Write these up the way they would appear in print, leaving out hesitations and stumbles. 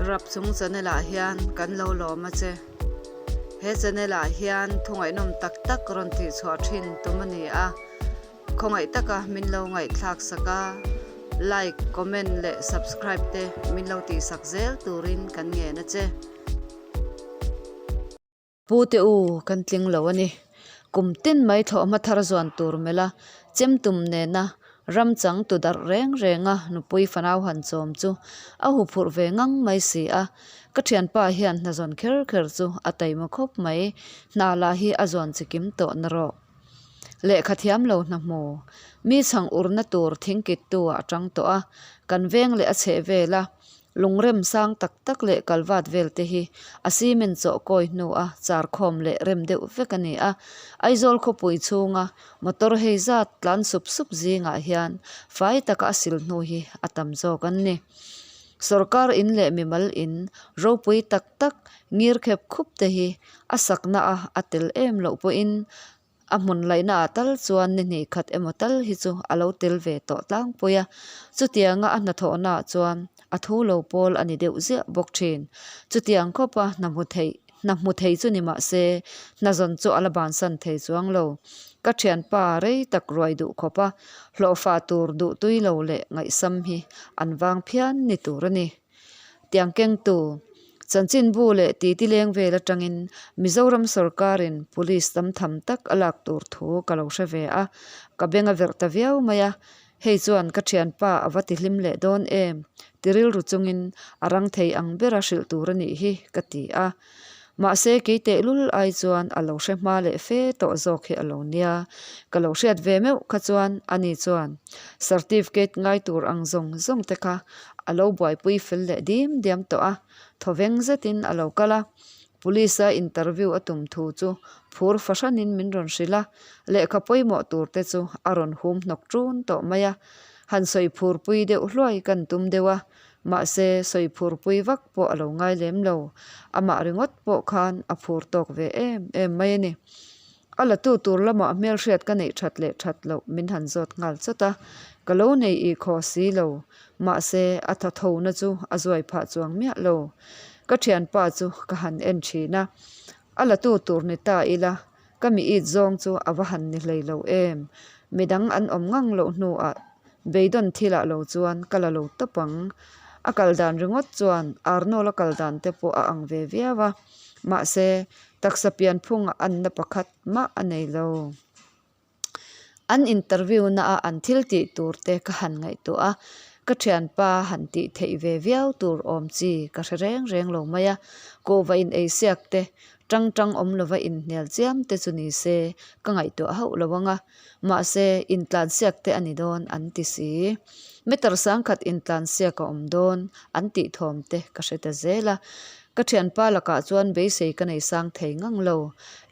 Rapchung channel ah hian kan lo lawm a che. He channel ah hian thu ngaihnawm tak tak rawn tih chhuah thin tum a ni a. Khawngaih taka min lo ngaihthlak sak a, like, comment leh subscribe te min lo tih sak zel turin kan ngen a che. Pu te u, kan tling lo a ni. Kum tin mai thlawhhma thar zuan tur melh a, chem tum nena ram chang tu darh reng renga nupui fanau han chawm chu a huphurh ve ngang mai si a. Ka thianpa hian hna zawn kher kher chu a taima khawp mai, hna lah hi a zawn chikim tawh na rawh. Lehkha thiam lo hna hmu, mi chhang urna tur thingkittu ah a tang tawh a, kan veng leh a chheh vel a, Lungrem sang tak tak leh kalvat vel te hi a cement chawh kawi hnu a char khawm leh rem deuh vek a ni a. Aizawl khawpui chhunga motor hei zat tlan sup sup zingah hian fai taka a sil hnu hi a tam zawk an ni. Sorkar in leh mimal in ropui tak tak ngir khep khup te hi a sakna a a tel em loh pawhin A hmun laihna ah tal chuan ni hnih khat emaw tal hi chu a lo tel ve tawh tlangpui a, chutianga a hnathawhna ah chuan a thu lo pawl a ni deuh ziah bawk thin. Chutiang khawpa hna hmu theih hna hmu thei chu ni mah se hna zawn chu a la bansan thei chuang lo. Ka thianpa rei tak ruai duh khawpa hlawhfa tur duh tui lo leh ngaihsam hi an vang phian ni tur a ni. Tiang kengtu, chanchinbu leh titi leng vel atangin Mizoram sorkarin police tam tham tak a lak tur thu ka lo hre ve a, ka beng a verh ta viau mai a, hei chuan ka thianpa a va tihlim leh dawn em ti rilru chungin a rang thei ang bera hrilh tur a nih hi ka ti a. Mahse kei tehlul ai chuan a lo hre hma leh fe tawh zawk hi a lo nia, ka lo hriat ve meuh kha chuan ani chuan certificate ngai tur ang zawng zawng te kha a lo buaipui fel leh dim diam tawh a, thawveng zetin a lo kal a, police a interview a tum thu chu phur fahranin min rawn hrilh a, lehkha pawimawh tur te chu a rawn hum hnawk ṭun tawh mai a, han sawi phurpui deuh hluai kan tum deuh a, Mahse, sawi phurpui vak pawh a lo ngai lem lo. Amah ringawt pawh khan a phur tawk ve em em mai a ni. A latu tur lamah hmelhriat ka neih that leh that loh min han zawt nghal chawt a, ka lo nei i khaw si lo. Mahse, a tha thona chu a zuai phah chuang miah lo. Ka thianpa chu ka han en thin a, a latu tur ni ta ila, ka mi it zawng chu a va han ni hlei lo em. Midang an awm ngang loh hnuah Beidawn thilah lo chuan ka la lo tawp ang. A kal dan ringawt chuan Arnold a kal dan te pawh a ang ve viau a, mahse taksa pianphunga anna pakhat mah a nei lo. An interview na a an thil tih tur te ka han ngaihtuah a, ka thianpa han tih theih ve viau tur awm chi ka hre reng reng lo mai a, kuhva in ei siak te, tang tang awm lova inhnial chiam te chu ni se ka ngaihtuah hauh lo ang a. Mahse, intlansiak te a ni dawn an ti si. Meter sangkhat intlansiak a awm dawn an tih thawm te ka hre ta zel a. Ka thianpa lakah chuan beisei ka nei sang thei ngang lo.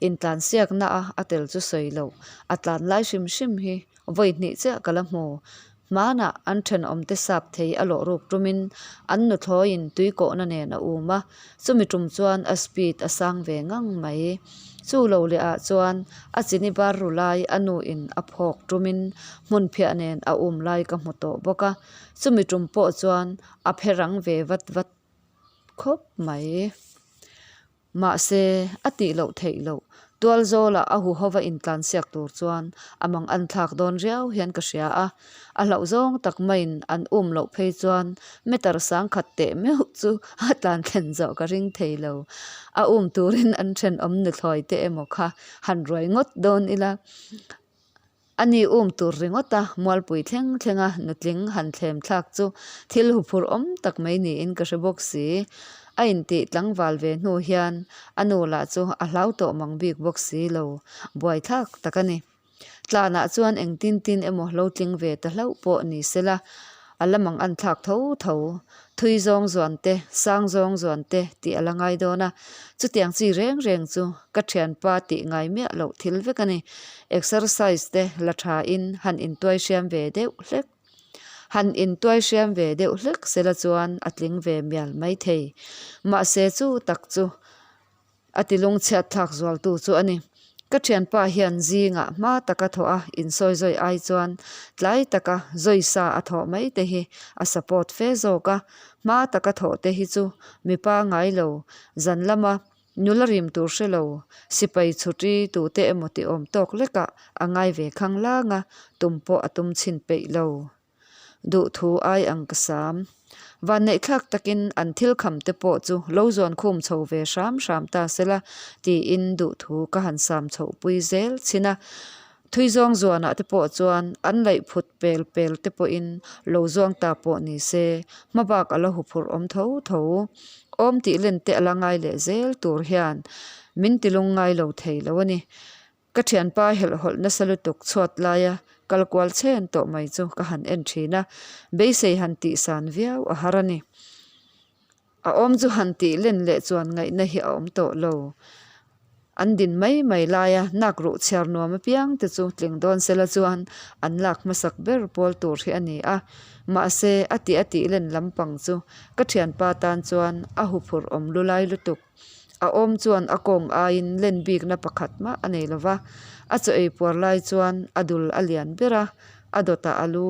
Intlansiakna a a tel chu sawi loh. A tlan lai hrim hrim hi vawi hnih chiah ka la hmu. Hmanah an thenawmte sap thei a lawh ruk tumin an nuthlawiin tui kawhna nen a um a, chumi tum chuan a speed a sang ve ngang mai. Chu lo leh ah chuan a chini bar ru lai a nu in a phawk tumin hmun phiah nen a um lai ka hmu tawh bawk a, chumi tum pawh chuan a phe rang ve vat vat khawp mai. Mahse, a tih loh theih loh. Tualzawlah a huhova intlansiak tur chuan a mang an thlak dawn riau hian ka hria a. A hlauh zawng tak maiin an um loh phei chuan meter sangkhat teh meuh chu a tlan thlen zawh ka ring thei lo. A um turin an thenawm nuthlawi te emaw kha han ruai ngawt dawn ila. A ni um tur ringawt a, mualpui thleng thlenga nutling han thlem thlak chu thil huphurh awm tak mai niin ka hre bawk si. A intih tlangval ve hnu hian a nu lah chu a hlau tawh mang bik bawk si lo, buaithlak tak a ni. Tlanah chuan engtin tin emaw lo tling ve ta hlauh pawh ni sela, a la mang an thlak tho tho. Thui zawng zuan te, sang zawng zuan te tih a la ngai dawn a, chutiang chi reng reng chu ka thianpa tih ngai miah loh thil vek a ni. Exercise te la tha in han intuai hriam ve deuh hlek. Han intuai hriam ve deuh hlek sela chuan a tling ve mial mai thei. Mahse chu tak chu a ti lungchhiat thlak zualtu chu a ni. Ka thianpa hian zingah hma taka thawh a insawi zawi ai chuan tlai taka zawi sa a thawh mai te hi a support fe zawk a, hma taka thawh te hi chu mipa ngai lo zan lama nula rim tur hre lo sipai chhuti tute emaw ti awm tawk lekah a ngai ve khang lang a, tum pawh a tum chhin peih lo. Duhthu ai ang ka sam. Vanneihthlak takin an thil kham te pawh chu lo zawn khum chho ve hram hram ta sela tiin duhthu ka han sam chhoh pui zel chin a. Thui zawng zuanah te pawh chuan an laih phut pel pel te pawhin lo zuang ta pawh ni se hmabak a la huphurh awm tho tho. Awm tih len te a la ngai leh zel tur hian min ti lungngai lo thei lo a ni. Ka thianpa helhhawlh nasa lutuk chhuat laia kal kual chhen tawh mai chu ka han en thin a, beisei han tihsan viau a har a ni. A awm chu han tih len leh chuan ngaihna hi a awm tawh lo. An din mai mai laia nak ruh chhiar nuam apiang te chu tling dawn sela chuan an lak hmasak ber pawl tur hi a ni a. Mahse, a tih a tih len lampang chu ka thianpa tan chuan a huphurh awm lulai lutuk. A awm chuan a kawng aiin len bikna pakhat mah a nei lo va, a chaw ei puar lai chuan a dul a lian ber a, a dawtah a lu,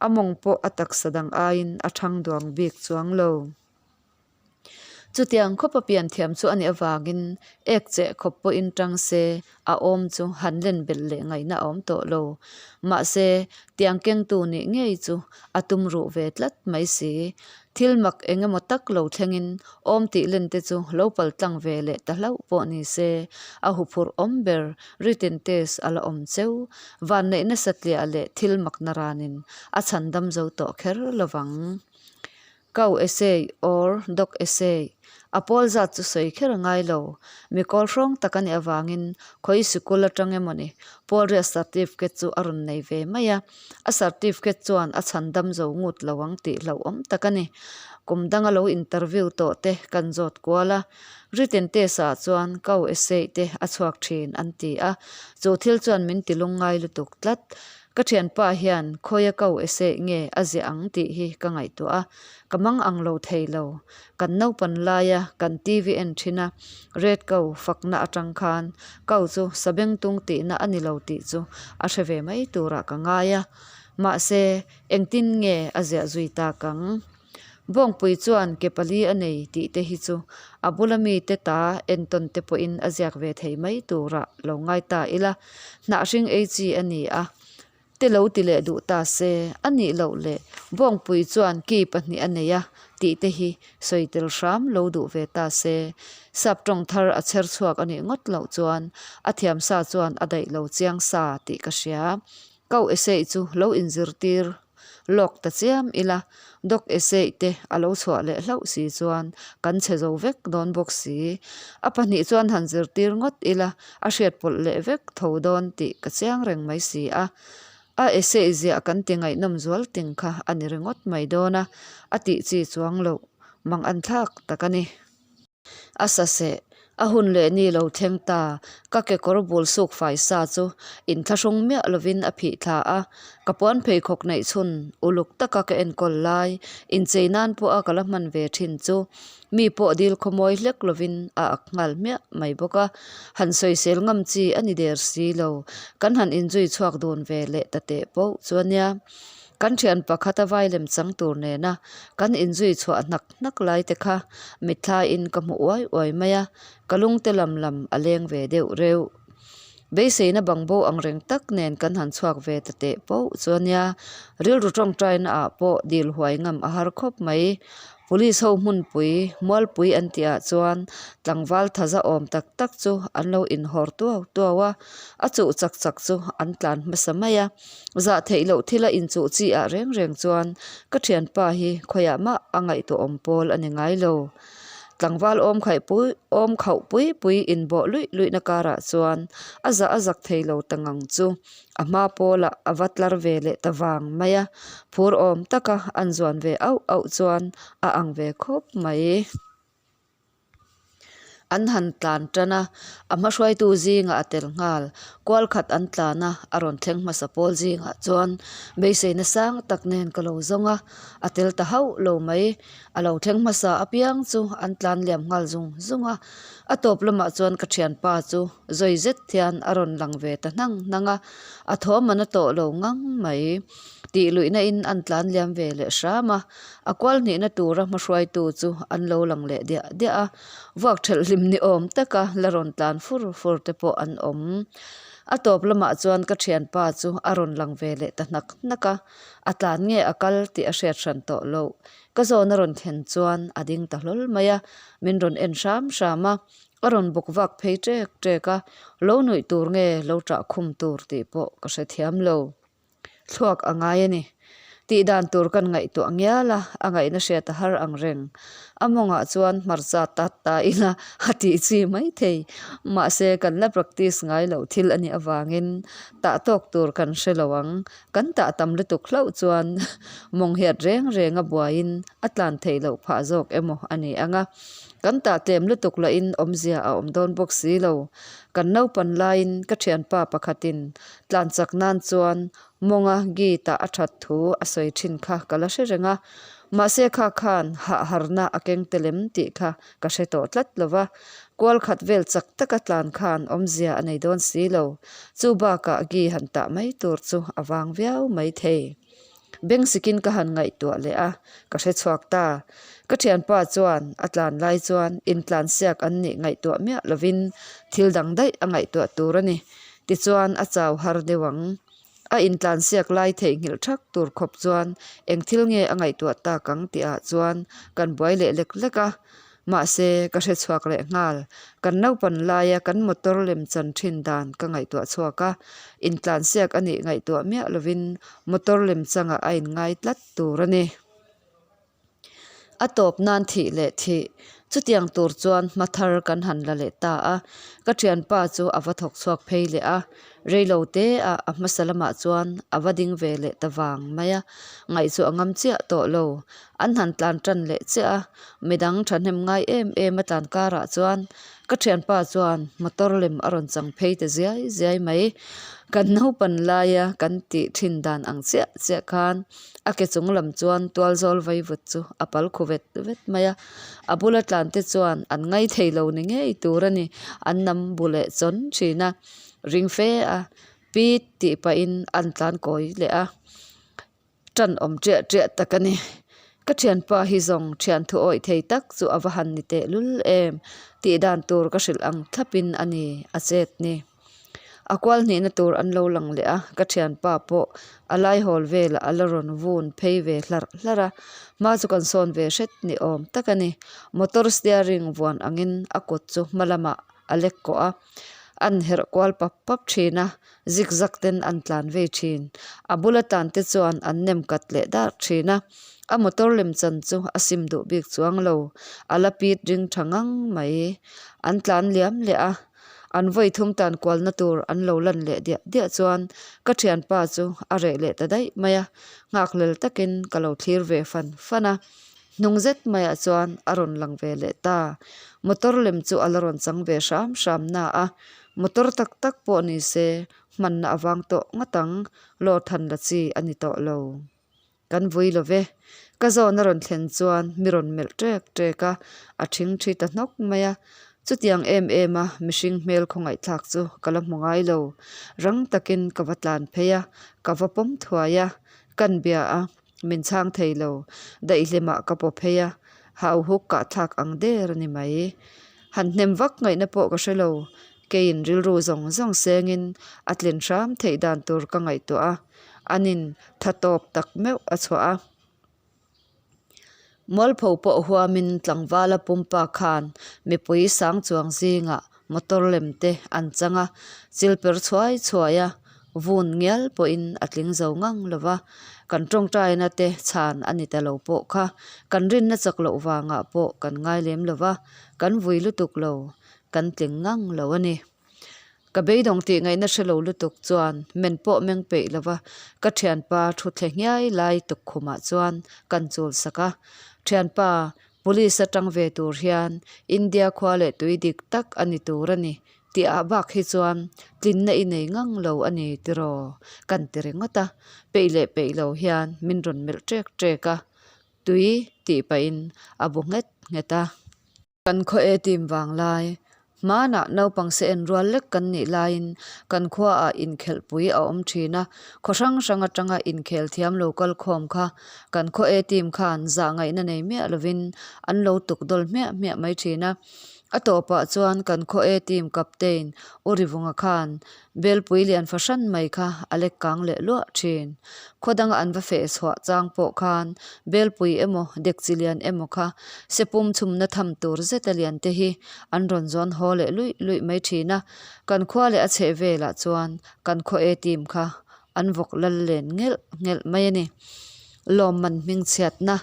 a mawng pawh a taksa dang aiin a thang duang bik chuang lo. Chutiang khawpa pian thiam chu a nih avangin ek cheh khawp pawhin tang se a awm chu han len belh leh ngaihna a awm tawh lo. Mahse, tiang kengtu nih ngei chu a tum ruh ve tlat mai si. Thil mak eng emaw tak lo thlengin awm tih len te chu lo pal tlang ve leh ta hlauh pawh ni se, a huphurh awm ber written test a la awm cheu. Vanneihna satliah leh thil mak naranin a chhan dam zo tawh kher lovang. Cow essay or dog essay a pawl zat chu sawi kher a ngai lo. Mi kawl hrawng tak a nih avangin khawi sikul atang emaw ni pawl riat certificate chu a rawn nei ve mai a. A certificate chuan a chhan dam zo ngut lo ang tih hlauhawm tak a ni. Kum danga lo interview tawh te kan zawt kual a. Written test ah chuan cow essay te a chhuak thin an ti a. Chu thil chuan min ti lungngai lutuk tlat. Ka thianpa hian khawia ko essay nge a ziah ang tih hi ka ngaihtuah a, ka mang ang lo thei lo. Kan naupan laia kan TV en thin a, Red ko fakna atang khan ko chu sabengtung tihna a ni lo tih chu a hre ve mai turah ka ngai a. Mahse, engtin nge a ziah zui tak ang? Bawngpui chuan ke pali a nei tih te hi chu a bula mite ta entawn te pawhin a ziak ve thei mai turah lo ngai ta ila, hnah hring ei chi a ni a, te lo ti leh duh ta se, a nih loh leh Bawngpui chuan ki pahnih a nei a tih te hi sawi tel hram lo duh ve ta se, sap tawng thar a chher chhuak a nih ngawt loh chuan a thiam sa chuan a daih lo chiang sa tih ka hria. Kau essay chu lo inzirtir Lawk ta chiam ila, Doc essay te a lo chhuah leh hlauh si chuan kan chhe zo vek dawn bawk si. A pahnih chuan han zirtir ngawt ila, a hriat pawlh leh vek tho dawn tih ka chiang reng mai si a. A essay ziah kan ti ngaihnawm zual ting kha a ni ringawt mai dawn a, a tih chi chuang loh mang an thlak tak a ni. A sa seh, a hun leh ni lo thleng ta, ka kekawr bul suk fai sa chu inthlahrung miah lovin a phih thla a, ka puan pheikhawk neih chhun uluk taka ka enkawl lai, inchei nan pawha ka la hman ve thin chu mi pawh dil khawmawi hlek lovin a ak nghal hmiah mai bawk a, han sawisel ngam chi a ni der si lo, kan han inzui chhuak dun ve leh ta teh poh chu a nia. Kan thian pakhat a vailem chang tur nena kan inzui chhuah hnak hnak lai te kha mitthlaiin ka hmu uai uai mai a, ka lungte lam lam a leng ve deuh reuh. Beiseina bangbo ang reng tak nen kan han chhuak ve ta teh poh chu a nia, rilru tawngtaina ah pawh dil huai ngam a har khawp mai. Police ho hmunpui, mualpui an tih ah chuan tlangval thaza awm tak tak chu an lo inhawr tuau tuau a, a chuh chak chak chu an tlan hmasa mai a. Zah theih loh thila inchuh chi ah reng reng chuan ka thianpa hi khawiah mah a ngaihtuah awm pawl a ni ngai lo. Tlangval awm khaih pui awm khauh pui pui inbawh luih luihna karah chuan a zah a zak thei lo ta ngang chu a hma pawlah a va tlar ve leh ta vang mai a, phur awm taka an zuan ve auh auh chuan a ang ve khawp mai. An han tlan tan a, a hma hruaitu zingah a tel nghal. Kual khat an tlan a, a rawn thleng hmasa pawl zingah chuan beiseina sang tak nen ka lo zawng a, a tel ta hauh lo mai. A lo thleng hmasa apiang chu an tlan liam nghal zung zung a, a tawp lamah chuan ka thianpa chu zawi zet hian a rawn lang ve ta hnang hnang a, a thawm a na tawh lo ngang mai. Tih luihna in an tlan liam ve leh hram a, a kual hnihna tura hmahruaitu chu an lo lang leh diah diah a, vuak thelh hlim ni awm taka la rawn tlan fur fur te pawh an awm. A tawp lamah chuan ka thianpa chu a rawn lang ve leh ta hnak hnak a, a tlan nge a kal tih a hriat hran tawh loh. Ka zawn a rawn thlen chuan a ding ta hlawl mai a, min rawn en hram hram a, a rawn bawk vak phei ṭek ṭek a, lo nuih tur nge lo ṭah khum tur tih pawh ka hrethiam lo. Thluak a ngai a ni. Tih dan tur kan ngaihtuah ngial a, a ngaihna hriat a har ang reng. A mawngah chuan hmarcha tat ta ila a tih chi mai thei. Mahse, kan la practice ngai loh thil a nih avangin tah tawk tur kan hre lo ang. Kan tah tam lutuk hlauh chuan mawng hiat reng reng a buaiin a tlan theih loh phah zawk emaw a ni ang a. Kan tah tlem lutuk lahin awmzia a awm dawn bawk si lo. Kan naupan laiin ka thianpa pakhatin Tlan chak nan chuan mawnga gate-ah a that thu a sawi thin kha ka la hre reng a, mahse kha khan hah harna a keng tel em tih kha ka hre tawh tlat lo va, kual khat vel chak taka tlan khan awmzia a nei dawn si lo, chu bakah gi han tah mai tur chu a vang viau mai thei. Beng sikin ka han ngaihtuah leh a, ka hre chhuak ta. Ka thianpa chuan a tlan lai chuan intlan siak an nih ngaihtuah miah lovin thil dang daih a ngaihtuah tur a ni. Tichuan a chau har deuh ang. A intlan siak lai theihnghilh thak tur khawp chuan eng thil nge a ngaihtuah tak ang tihah chuan kan buai leh lek lek a. Mahse, ka hre chhuak leh nghal. Kan naupan laia kan motor lem chan thin dan ka ngaihtuah chhuak a, intlansiak a nih ngaihtuah miah lovin motor lem changah a inngai tlat tur a ni. A tawp nan thih leh thih. Chutiang tur chuan hma thar kan han la leh ta a, ka thianpa chu a va thawk chhuak phei leh a, reilo te ah a hmasa lamah chuan a va ding ve leh ta vang mai a, ngaih chu a ngam chiah tawh lo. An han tlan tan leh chiah a, midang thahnem ngai em em a tlan karah chuan ka thianpa chuan motor lem a rawn chang phei ta ziai ziai mai. Kan naupan laia kan tih thin dan ang chiah chiah khan a ke chung lam chuan tual zawl vaivut chu a pal khu vet vet mai a, a bula tlan te chuan an ngai thei lo ni ngei tur a ni, an nam bu leh chawn thin a, ring fe a pit tih pahin an tlan kawi leh a. Tan awm ṭiah ṭiah tak a ni. Ka ṭhianpa hi zawng ṭhian thu awih thei tak chu a va han ni teh lul em tih dan tur ka hrilh ang thlapin a ni a chet ni. A kual hnihna tur an lo lang leh a, ka ṭhianpa pawh a laihawl velah a la rawn vun phei ve hlarh hlarh a, hma chu kan sawn ve hret ni awm tak a ni. Motor steering vuan angin a kut chu hma lamah a lek kawh a, an herh kual pap pap thin a, zik zak ten an tlan vei thin. A bula tlan te chuan an nem kat leh dar thin a, a motor lem chan chu a sim duh bik chuang lo, a la pit ring tha ngang mai. An tlan liam leh a, an vawi thum tan kualna tur an lo lan leh diah diah chuan ka thianpa chu a reh leh ta daih mai a, nghakhlel takin ka lo thlir ve fan fan a. Hnung zet maiah chuan a rawn lang ve leh ta. Motor lem chu a la rawn chang ve hram hram na a, motor tak tak pawh ni se hmanna a vang tawh ngawt ang, load han la chi a ni tawh lo. Kan vui lo ve. Ka zawn a rawn thlen chuan mi rawn melh ṭek ṭek a, a ṭhing ṭhi ta hnawk mai a. Chutiang em em a mihring hmel khawngaihthlak chu ka la hmu ngai lo. Rang takin ka va tlan phei a, ka va pawm thuai a, kan bia a. Min chhang thei lo. Daihlimah ka paw phei a, hau huk kah thlak ang der a ni mai. Han hnem vak ngaihna pawh ka hre lo. Keiin rilru zawng zawng sengin a tlin hram theih dan tur ka ngaihtuah a, anin tha tawp tak meuh a chhuah a. Mualpho pawh huamin tlangvala pumpa khan mipui sang chuang zingah Motor lem te an chang a, chil per chhuai chhuai a, vun ngial pawhin a tling zo ngang lo va, kan tawngtaina te chhan a ni ta lo pawh kha kan rinna chak loh vangah pawh kan ngai lem lo va, kan vui lutuk lo, kan tling ngang lo a ni. Ka beidawng tih ngaihna hre lo lutuk chuan men pawh meng peih lo va, ka thianpa thu thle nghiai lai tukkhumah chuan kan chul sak a, Thianpa. Police atang ve tur hian India khua leh tui dik tak a ni tur a ni tih ah bak hi chuan tlinna i nei ngang lo a ni tiraw kan ti ringawt a, peih leh peih lo hian min rawn melh ṭek ṭek a, tui tih pahin a bu nghet nghet a. Kan khaw e team vang lai, hmanah naupang se en rual lek kan nih laiin kan khuaah inkhelhpui a awm thin a, khaw hrang hrang atanga inkhel thiam lo kal khawm kha kan khaw e team khan zah ngaihna nei miah lovin an lo tuk dawl hmiah hmiah mai thin a. A tawpah chuan kan khaw e team captain U Rivunga khan Belpui lian fahran mai kha a lek kang leh luah thin. Khaw danga an va feh chhuah chang pawh khan Belpui emaw dekchi lian emaw kha sepum chhumna tham tur zeta lian te hi an rawn zawn haw leh luih luih mai thin a. Kan khua leh a chheh velah chuan kan khaw e team kha an vawk lal len ngelh ngelh mai a ni. Lawmman hmingchhiatna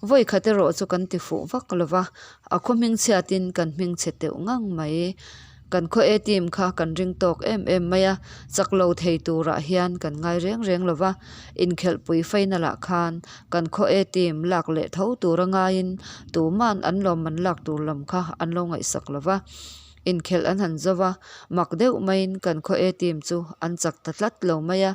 vawi khat erawh chu kan ti fuh vak lo va, a khaw hmingchhiatin kan hmingchhe teuh ngang mai. Kan khaw A team kha kan ring tawk em em mai a, chak lo thei turah hian kan ngai reng reng lo va, inkhelhpui final ah khan kan khaw A team lak leh tho tura ngaiin tuman an lawmman lak tur lam kha an lo ngaihsak lo va. Inkhelh an han zo va, mak deuh maiin kan khaw A team chu an chak ta tlat lo mai a,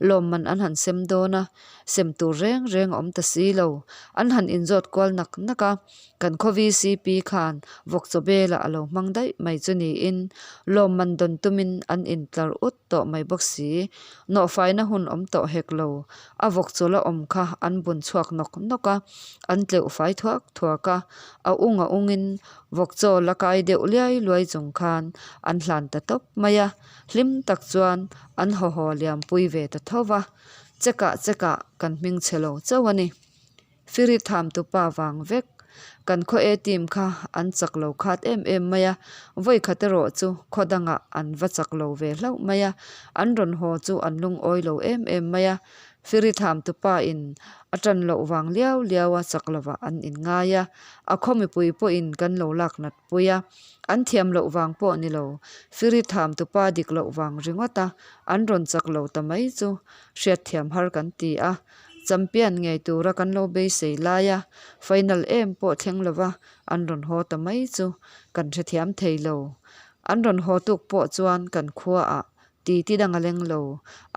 lawmman an han sem dawn a, sem tur reng reng a awm ta si lo. An han inzawt kual nak nak a, kan khaw VCP khan vawk chaw belah a lo hmang daih mai chu niin lawmman dawn tumin an intlar ut tawh mai bawk si. Nawhfaina hun awm tawh hek lo, a vawk chaw la awm kha an bun chhuak nawk nawk a, an tleuh fai thuak thuak a, a ung a ungin vawk chaw la kai deuh liai luai chung khan an hlan ta tawp mai a, hlim tak chuan an haw haw liam pui ve ta tho va. Chekah chekah kan hming chhe lo chauh a ni. Firi tham tupa vang vek. Kan khaw A team kha an chak lo khat em em mai a, vawi khat erawh chu khaw dangah an va chak lo ve hlauh mai a, an rawn haw chu an lungawi lo em em mai a. Firi tham tupa in a tan loh vang liau liau a chak lovah an inngai a, a khaw mipui pawhin kan lo lak nat pui a, an thiam loh vang pawh ni lo, Firi tham tupa dik loh vang ringawt a, an rawn chak lo ta mai chu hriatthiam har kan ti a, champion ngei tura kan lo beisei lai a, final em pawh thleng lova an rawn haw ta mai chu kan hrethiam thei lo. An rawn haw tuk pawh chuan kan khuaah ti ti dang a leng lo.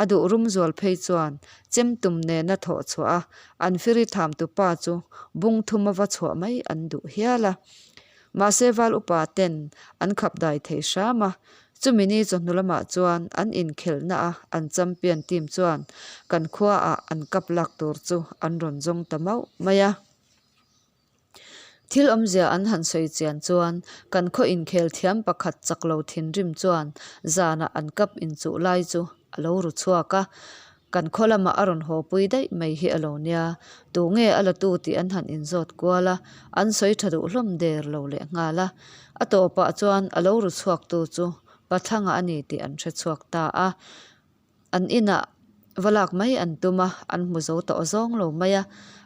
A duh rum zual phei chuan chemtum nena thawh chhuah a, an firi tham tupa chu bung thum a va chhuah mai an duh hial a. Mahse val upa ten an khap dai thei hram a, chumi ni chawhnu lamah chuan an inkhelhna a an champion team chuan kan khuaah an cup lak tur chu an rawn zawng ta mauh mai a. Thil awmzia an han sawi chian chuan kan khaw inkhel thiam pakhat chak lo thinrim chuan zanah an cup inchuh lai chu a lo ru chhuak a, kan khaw lamah a rawn haw pui daih mai hi a lo nia, tu nge a la tu tih an han inzawt kual a, an sawi tha duh hlawm der lo leh nghal a. A tawpah chuan a lo ru chhuak tu chu Pathlanga a ni tih an hre chhuak ta a. An inah va lak mai an tum a, an hmu zo tawh zawng lo mai a,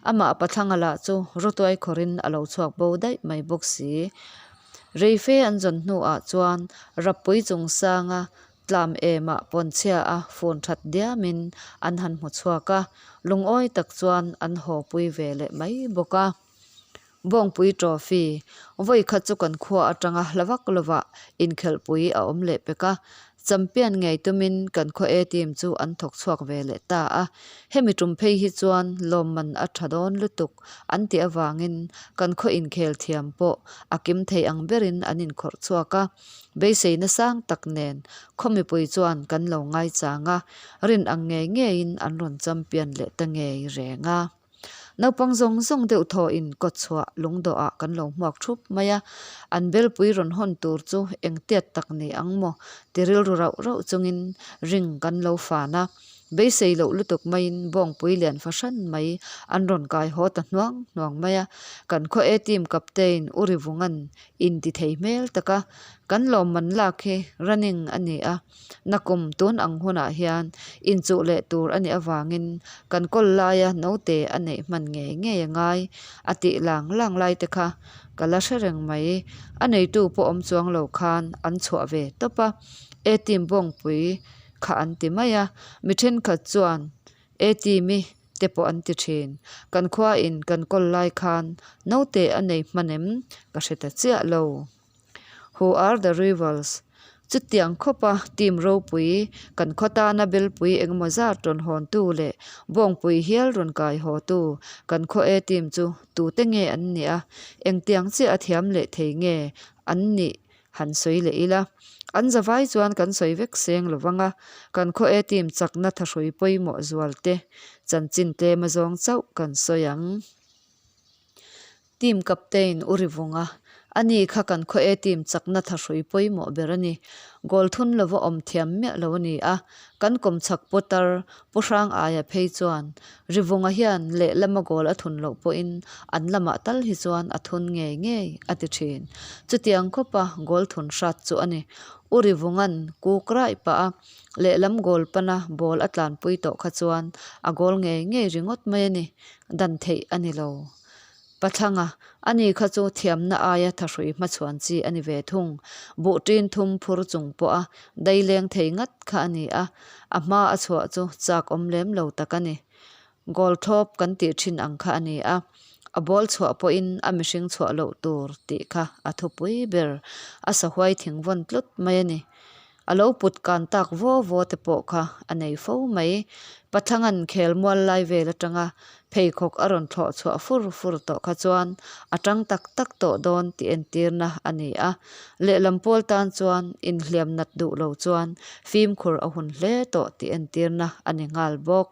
amah Pathlanga lah chu rawtuai khawrin a lo chhuak bo daih mai bawk si. Reife an zawn hnuah chuan Rappui chungsanga tlam emah pawnchhia a phone that diamin an han hmu chhuak a, lungawi tak chuan an haw pui ve leh mai bawk a. Bawngpui Trophy, vawi khat chu kan khua atanga hla vak lovah inkhelhpui a awm leh pek a, champion ngei tumin kan khaw A team chu an thawk chhuak ve leh ta a, hemi tum phei hi chuan lawmman a tha dawn lutuk an tih avangin kan khaw inkhel thiam pawh a kim thei ang berin an inkhawrh chhuak a, beiseina sang tak nen khaw mipui chuan kan lo ngaichang a, rin ang ngei ngeiin an rawn champion leh ta ngei reng a. Naupang zawng zawng deuh thawhin kawtchhuah lungdawhah kan lo hmuak thup mai a, an belpui rawn hawn tur chu engtiat tak ni ang maw ti rilru rauh rauh chungin ring kan lo fan a. Beisei loh lutuk maiin bawngpui lian fahran mai an rawn kai haw ta hnuang hnuang mai a, kan khaw A team captain U Rivunga'n inti thei hmel tak a, kan lawmman lak hi running a ni a. Nakum tun ang hunah hian inchuh leh tur a nih avangin kan kawl laia naute a neih hman ngei ngei a ngai a tih lang lang lai te kha ka la hre reng mai. A neitu pawh awm chuang lo khan an chhuah ve tawp a, A-team bawngpui kha an ti mai a, mi thenkhat chuan A-team i. Te pawh an ti thin. Kan khua in kan kawl lai khan naute a nei hman em? Ka hre ta chiah lo. Who are the rivals? Chutiang khawpa team ropui, kan khaw tana belpui engemaw zat rawn hawntu leh bawngpui hial rawn kai hawtu kan khaw A team chu tute nge an nih a, engtiang chiah a thiam leh thei nge an nih han sawi leh ila. An zavai chuan kan sawi vek seng lo vang a, kan khaw A team chakna thahrui pawimawh zual te chanchin tlem azawng chauh kan sawi ang. Team captain U Rivunga, Ani kha kan khaw A team chakna thahrui pawimawh ber a ni. Goal thun lova awm thiam miah lo a ni a, kan kawmchhak Potter Pu Hrang aia phei chuan Rivunga hian lehlama goal a thun loh pawhin an lamah tal hi chuan a thun ngei ngei a ti thin. Chutiang khawpa goal thun hrat chu a ni. U Rivunga'n kuk raih pah a, lehlam goal pana ball a tlanpui tawh kha chuan a goal ngei ngei ringawt mai a ni. Dan theih a ni lo. Pathlanga, ani kha chu thiamna aia thahrui hmachhuan chi a ni ve thung. Buh ṭin thum phur chung pawha daileng thei ngat kha a ni a, a hma a chhuah chu chak awm lem lo tak a ni. Goal thlawp kan tih ṭhin ang kha a ni a, a ball chhuah pawhin a mihring chhuah loh tur tih kha a thupui ber, a sahuai thing vawn tlut mai a ni. A lo put kan tak vaw vaw te pawh kha a nei fo mai. Pathangan khel mual lai vel atanga pheikhawk a rawn thlawh chhuah fur fur tawh kha chuan a tang tak tak tawh dawn tih entirna a ni a. Lehlam pawl tan chuan inhliam nat duh lo chuan fimkhur a hun hle tawh tih entirna a ni nghal bawk.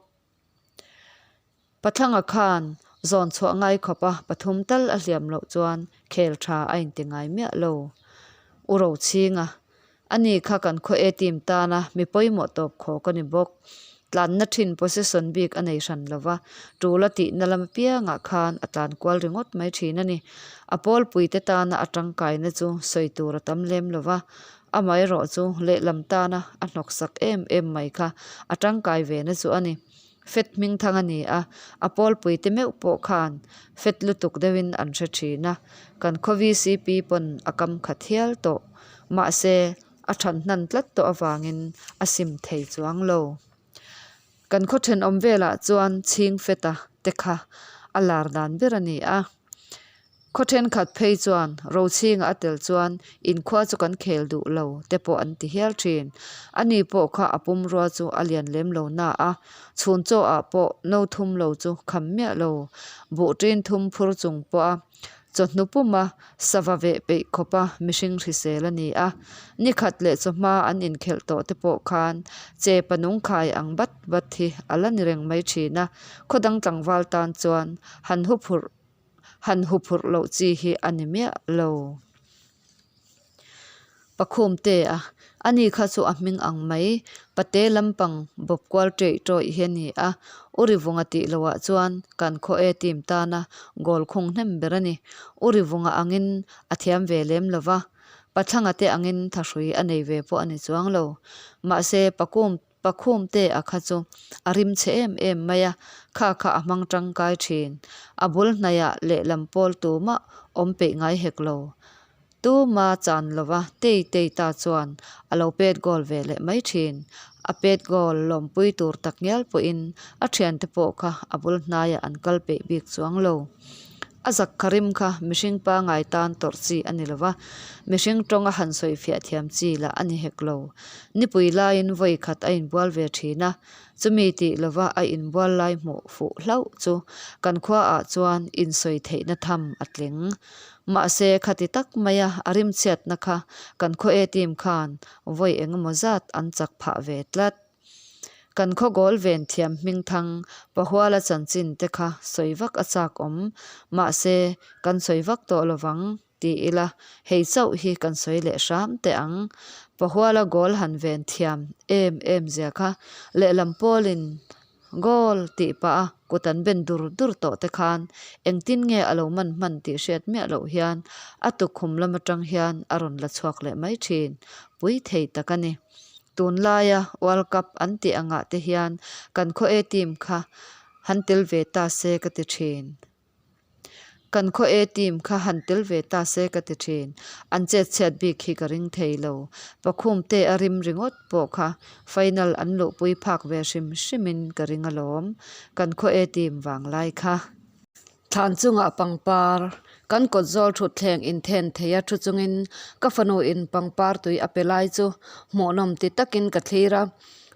Pathlanga khan zawn chhuah ngai khawpa pathum tal a hliam loh chuan khel tha a inti ngai miah lo. U Rochhinga, Ani kha kan khaw A team tana mi pawimawh tawp khawk a ni bawk. Tlanna thin possession bik a nei hran lo va, tul a tihna lam apiangah khan a tlan kual ringawt mai thin a ni. A pawlpuite tana a tangkaina chu sawi tur a tam lem lo va, amaherawh chu lehlam tana a hnawksak em em mai kha a tangkai ve na chu a ni. Fet hmingthang a ni a, a pawlpuite meuh pawh khan fet lutuk deuhin an hre thin a, kan khaw VCP pawn a kam khat hial tawh. Mahse, a than hnan tlat tawh avangin a sim thei chuang lo. Kan khaw thenawm velah chuan chhing feta te kha a lar dan ber a ni a. Khaw thenkhat phei chuan Rochhinga a tel chuan inkhua chu kan khel duh lo te pawh an ti hial thin. Ani pawh kha a pumrua chu a lian lem lo na a, chhun chaw ah pawh no thum lo chu kham miah lo. Buh ṭin thum phur chung pawh a chawhnu puma sava veh peih khawpa mihring hrisel a ni a. Nikhat leh chawhma an inkhelh tawh te pawh khan che panung khai ang bat bat hi a la ni reng mai thin a, khaw dang tlangval tan chuan han huphurh Han huphurh loh chi hi a ni miah lo. Pakhumte a, ani kha chu a hming ang mai, pate lampang bawp kual ṭeih ṭawih hi a ni a, U Rivunga tih loah chuan kan khaw A team tana goal khung hnem ber a ni. U Rivunga angin a thiam ve lem lo va, Pathlanga te angin thahrui a nei ve pawh a ni chuang lo. Mahse, Pakum Pakhumte a kha chu a rim chhe em em mai a, kha kha a hmang tangkai thin. A bul hnaiah lehlam pawl tumah awm peih ngai hek lo. Tuma chan lova tei tei ta chuan a lo pet goal ve leh mai thin. A pet goal lawmpui tur tak ngial pawhin a thiante pawh kha a bul hnaiah an kal peih bik chuang lo. A zak kha rim kha mihring pangai tan tawrh chi a ni lo va, mihring tawnga han sawi fiah thiam chi lah a ni hek lo. Nipui laiin vawi khat a inbual ve thin a, chumi tih lova a inbual lai hmuh fuh hlauh chu kan khuaah chuan insawi theihna tham a tling. Mahse, khati tak maia a rimchhiatna kha kan khaw A team khan vawi engemaw zat an chak phah ve tlat. Kan khaw goal ven thiam hmingthang Pahuala chanchin te kha sawi vak a chak awm, mahse kan sawi vak tawh lovang ti ila hei chauh hi kan sawi leh hram teh ang. Pahuala goal han ven thiam em em zia kha lehlam pawlin goal tih pah a kut an ben dur dur tawh te khan engtin nge a lo man hman tih hriat miah loh hian a tukkhum lam atang hian a rawn la chhuak leh mai thin pui thei tak a ni. Tunlaia World Cup an tih angah te hian kan khaw A team kha han tel ve ta se ka ti thin. Kan khaw A team kha han tel ve ta se ka ti thin. An chet chhiat bik hi ka ring thei lo. Pakhum te a rim ringawt pawh kha final an luhpui phak ve hrim hrimin ka ring alawm. Kan khaw A team vanglai kha. Thlan chungah pangpar, kan kawt zawl thutthleng inthen thei a thu chungin ka fanu in pangpar tui a pe lai chu hmuhnawm ti takin ka thlir a.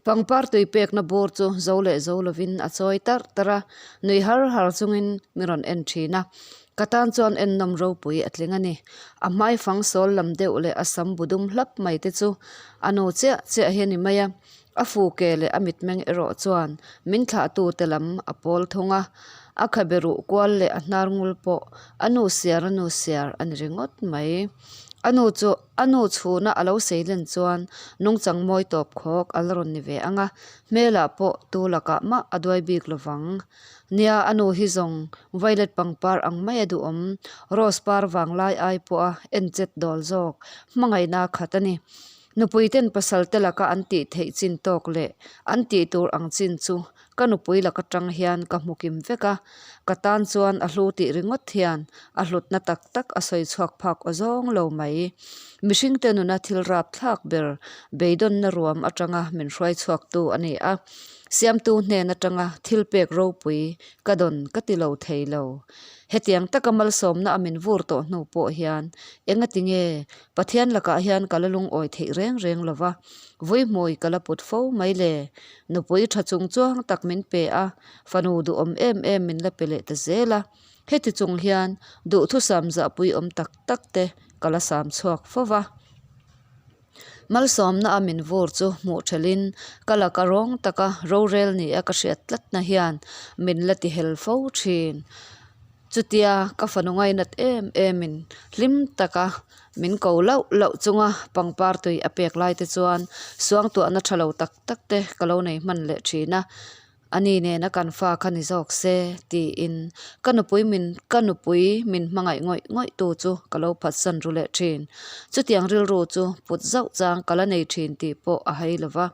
Pangpar tui pekna bur chu zo leh zo lovin a chawi tarh tarh a, nui har har chungin mi rawn en thin a. Ka tan chuan ennawm ropui a tling a ni. A hmai fang sawl lam deuh leh a sam bu dum hlap mai te chu a nu chiah chiah hi a ni mai a. A fu ke leh a mitmeng erawh chuan min thlahtute lam a pawl thung a, a khabe ruh kual leh a hnar ngul pawh a nu siar a nu siar a ni ringawt mai. A nu chu a nu chhuna a lo sei len chuan nungchang mawi tawp khawk a la rawn ni ve ang a, hmelah pawh tu lakah mah a duai bik lo vang. Nia, a nu hi zawng violet pangpar ang mai a duhawm, rose par vanglai ai pawha enchet dawl zawk hmangaihna a khat a ni. Nupui ten pasal te laka an tih theih chin tawk leh an tih tur ang chin chu ka nupui lak atang hian ka hmu kim vek a, ka tan chuan a hlu tih ringawt hian a hlutna tak tak a sawi chhuak phak aw zawng lo mai. Mihring te nuna thil rap thlak ber beidawnna ruam atanga min hruai chhuak tu a ni a, siamtu hnen atanga thil pek ropui ka dawn ka ti lo thei lo. Hetiang taka malsawmna a min vur tawh hnu pawh hian engati nge Pathian lakah hian ka la lungawi theih reng reng lo va, Vuihmui ka la put fo mai le. Nupui tha chung chuang tak min pe a, fanu duhawm em em min la pe leh ta zel a. Heti chung hian duhthusam zahpui awm tak tak te ka la sam chhuak fo va. Malsawmna a min vur chu hmuh thelhin ka laka rawng taka rorel ni a ka hriat tlatna hian min la ti hel fo thin. Chutia ka fanu ngainat em emin hlim taka min ko lauh lauh chunga pangpar tui a pek lai te chuan suangtuahna tha lo tak tak te ka lo nei hman leh thin a, ani nena kan fa kha ni zawk se tiin ka nupui min ka nupui min hmangaih ngawih ngawih tu chu ka lo phatsan ru leh thin. Chutiang rilru chu put zauh chang ka la nei thin tih pawh a hai lo va.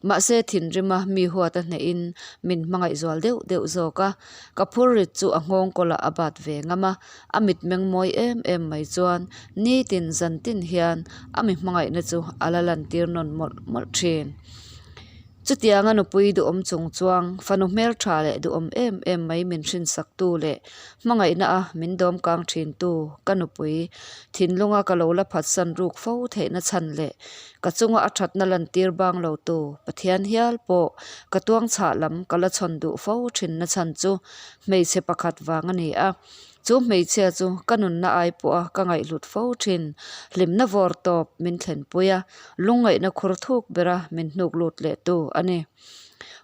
Mahse thinrima mi huat a hnehin min hmangaih zual deuh deuh zawk a. Ka phur rit chu a nghawng kawlah a bat ve ngam a, a mitmeng mawi em em mai chuan nitin zan tin hian a mi hmangaihna chu a la lantir nawn mawlh mawlh thin. Chutianga nupui duhawm chung chuang fanu hmeltha leh duhawm em em mai min hrinsaktu leh hmangaihna a min dawm kang thintu ka nupui thinlunga ka lo la phatsan ruk fo theihna chhan leh Ka chunga a thatna lantir bang lo tu Pathian hial pawh ka tuang chhah lam ka la chhawn duh fo thinna chhan chu hmeichhe pakhat vang a ni a. Chu hmeichhia chu ka nunna ai pawha ka ngaihhlut fo thin. Hlimna vawr tawp min thlenpui a, lungngaihna khur thuk bera min hnuk lut leh tu a ni.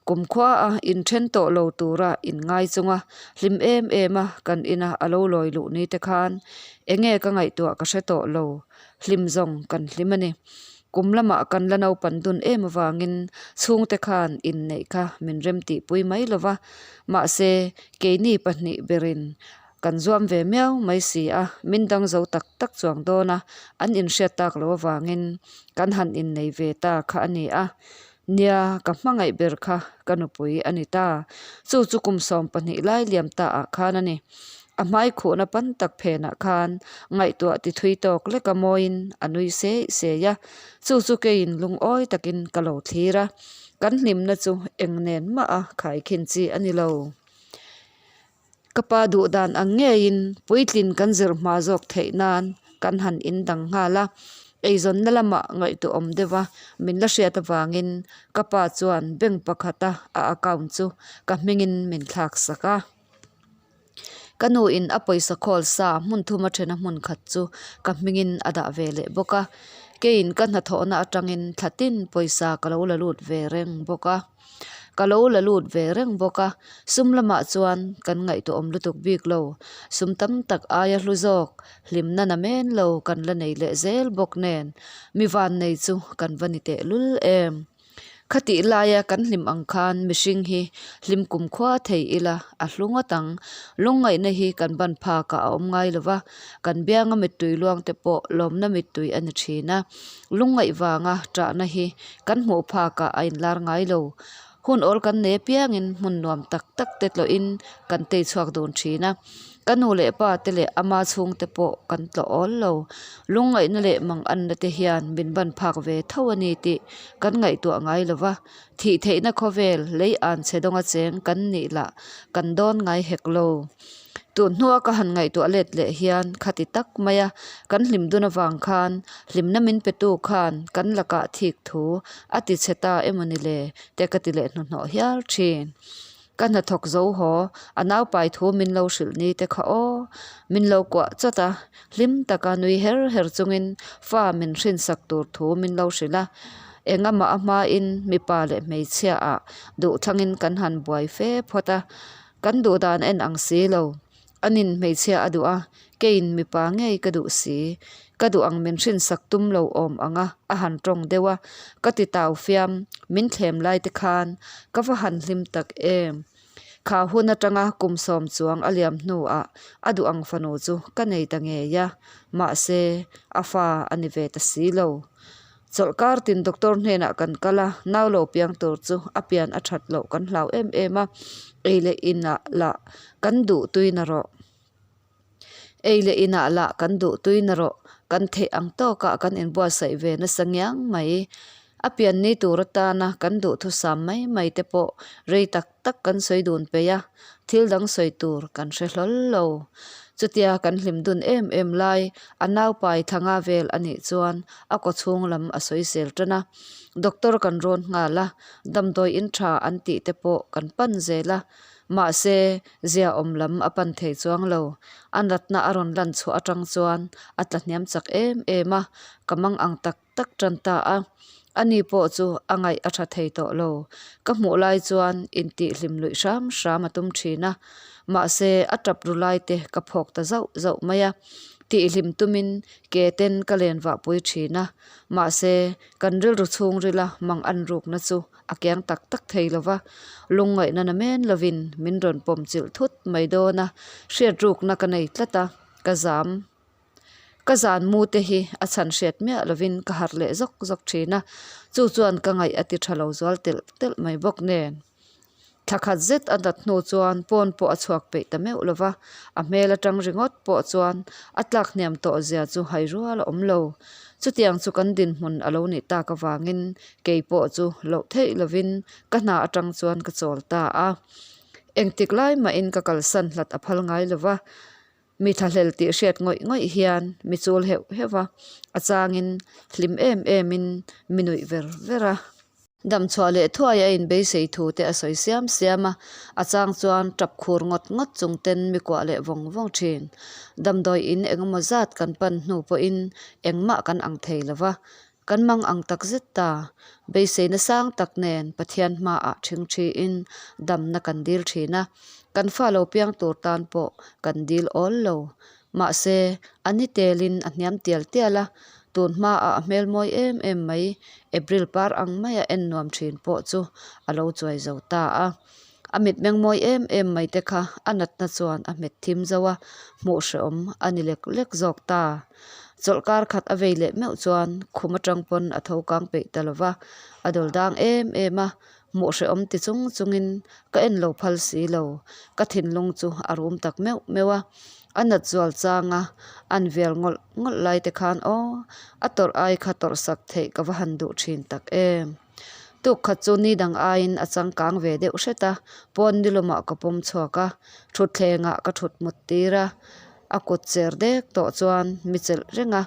Kumkhua a inthen tawh lo tura inngai chunga hlim em em a kan ina a lo lawi luh ni te khan enge ka ngaihtuah ka hre tawh lo. Hlim zawng kan hlim a ni. Kum lamah kan la naupan dun em avangin chhungte khan inneih kha min remtihpui mai lo va, mahse keini pahnih berin kan zuam ve miau mai si a, min dang zo tak tak chuang dawn a, an inhriat tak lo avangin kan han innei ve ta kha a ni a. Nia, ka hmangaih ber kha ka nupui a ni ta. Chu chu kum 12 lai liam ta ah khan a ni. A hmai khuhna pan tak phenah khan ngaihtuah ti thui tawk lek a mawiin a nui seih seih a. Chu chu keiin lungawi takin ka lo thlir a. Kan hlimna chu eng nen mah a khaikhin chi a ni lo. Ka pa duh dan ang ngeiin puitlin kan zir hma zawk theih nan kan han indang nghal a, eizawnna lamah ngaihtuahawm deuh a min la hriat avangin ka pa chuan bank pakhata a account chu ka hmingin min thlak sak a. Ka nuin a pawisa khawl sa hmun thuma thena hmun khat chu ka hmingin a dah ve leh bawk a, keiin ka hnathawhna atangin thla tin pawisa ka lo la lut ve reng bawk a. Ka lo la lut ve reng bawk a, sum lamah chuan kan ngaihtuahawm lutuk bik lo. Sum tam tak aia hlu zawk, hlimna na men lo kan la nei leh zel bawk nen, mi vannei chu kan va ni tehlul em. Khatih laia kan hlim ang khan mihring hi hlim kumkhua thei ila a hlu ngawt ang. Lungngaihna hi kan ban phakah a awm ngai lo va, kan bianga mittui luang te pawh lawmna mittui a ni thin a. Lungngaih vanga ṭahna hi kan hmuh phakah a inlar ngai lo. Hun awl kan nei apiangin hmun nuam tak tak te tlawhin kan tei chhuak dun thin a. Ka nu leh pa te leh ama chhungte pawh kan tlawh awl lo. Lungngaihna leh manganna te hian min ban phak ve tho a ni tih kan ngaihtuah ngai lo va. Thih theihna khawvel lei an chhe dawnga cheng kan nih lah kan dawn ngai hek lo. Tun hnua ka han ngaihtuah let leh hian khati tak maia kan hlim dun avang khan hlimna min petu khan kan lakah thik thu a ti chhe ta emaw ni le te ka ti leh hnuhnawh hial thin. Ka hnathawk zo haw, a naupai thu min lo hrilh ni te kha aw, min lo kuah chawt a, hlim taka nui her her chungin fa min hrinsak tur thu min lo hrilh a. Engamah a hmain mipa leh hmeichhia ah duhthlangin kan han buai fe phawt a, kan duh dan en ang si lo. Anin hmeichhia a duh a, keiin mipa ngei ka duh si. Ka duh ang min hrinsak tum lo awm ang a, a han tawng deuh a, ka ti tau fiam, min thlem lai te khan ka va han hlim tak em. Kha hun atanga kum sawm chuang a liam hnuah a duh ang fanu chu ka nei ta ngei a, mahse a fa a ni ve ta si lo. Chawlhkar tin doctor hnenah kan kal a, nau lo piang tur chu a pian a that loh kan hlau em em a, ei leh inah lah kan duh tui na rawh. Ei leh inah lah kan duh tui na rawh, kan theih ang tawkah kan inbuatsaih ve nasa ngiang mai. A pian ni tur atana kan duhthusam mai mai te pawh rei tak tak kan sawi dun peih a, thil dang sawi tur kan hre hlawl lo. Chutia kan hlim dun em em lai, a naupai thla nga vel a nih chuan a kaw chhung lam a sawi sel tan a. Doctor kan rawn nghal a, damdawi in tha an tih te pawh kan pan zel a. Mahse, ziaawm lam a pan thei chuang lo. A natna a rawn lan chhuah atang chuan a tla hniam chak em em a, ka mang ang tak tak tan ta a. Ani pawh chu a ngaih a tha thei tawh lo. Ka hmuh lai chuan intih hlim luih hram hram a tum thin a. Mahse, a tap ru lai te ka phawk ta zauh zauh mai a. Tih hlim tumin ke ten ka len vah pui thin a. Mahse, kan rilru chhungrila mang an rukna chu a kiang tak tak thei lo va. Lungngaihna na men lovin min rawn pawm chilh thut mai dawn a. Hriat rukna ka nei tlat a, ka zam. Ka zan mu te hi a chhan hriat miah lovin ka harh leh zawk zawk thin a, chu chuan ka ngaih a ti tha lo zual telh telh mai bawk nen. Thla khat zet a nat hnu chuan pawn pawh a chhuak peih ta meuh lo va, a hmel atang ringawt pawh chuan a tlak hniam tawh zia chu hai rual a awm lo. Chutiang chu kan dinhmun a lo nih tak avangin kei pawh chu loh theih lovin ka hna atang chuan ka chawl ta a. Engtik lai mahin ka kalsan hlat a phal ngai lo va. Mi thlahlel tih hriat ngawih ngawih hian mi chul heuh heuh a, a changin hlim em emin mi nuih ver ver a. Damchhuah leh thuai a inbeisei thu te a sawi siam siam a, a chang chuan tap khur ngawt ngawt chung ten mi kuah leh vawng vawng thin. Damdawi in engemaw zat kan pan hnu pawhin engmah kan ang thei lo va, Kan mang ang tak zet ta. Beiseina sang tak nen Pathian hmaah ṭhing ṭhiin damna kan dil ṭhin a, kan fa lo piang tur tan pawh kan dil awl lo. Mahse, a ni telin a hniam tial tial a, tun hmaah a hmel mawi em em mai, April par ang maia en nuam ṭhin pawh chu a lo chuai zo ta a. A mitmeng mawi em em mai te kha a natna chuan a hmet thim zo a, hmuh hrehawm a ni lek lek zawk ta. Chawlhkar khat a vei leh meuh chuan khum atang pawn a tho kang peih ta lo va, a dawl dang em em a, hmuh hrehawm ti chung chungin ka en lo phal si lo, ka thinlung chu a rum tak meuh meuh a, a nat zual changa an vel ngawlh ngawlh lai te khan aw, a tawrh ai kha tawrh sak theih ka va han duh thin tak em. Tuk khat chu ni dang aiin a changkang ve deuh hret a, pawn ni lawmah ka pawm chhuak a, thutthlengah ka thut mut tir a, a kut cher dek tawh chuan mi chelh reng a,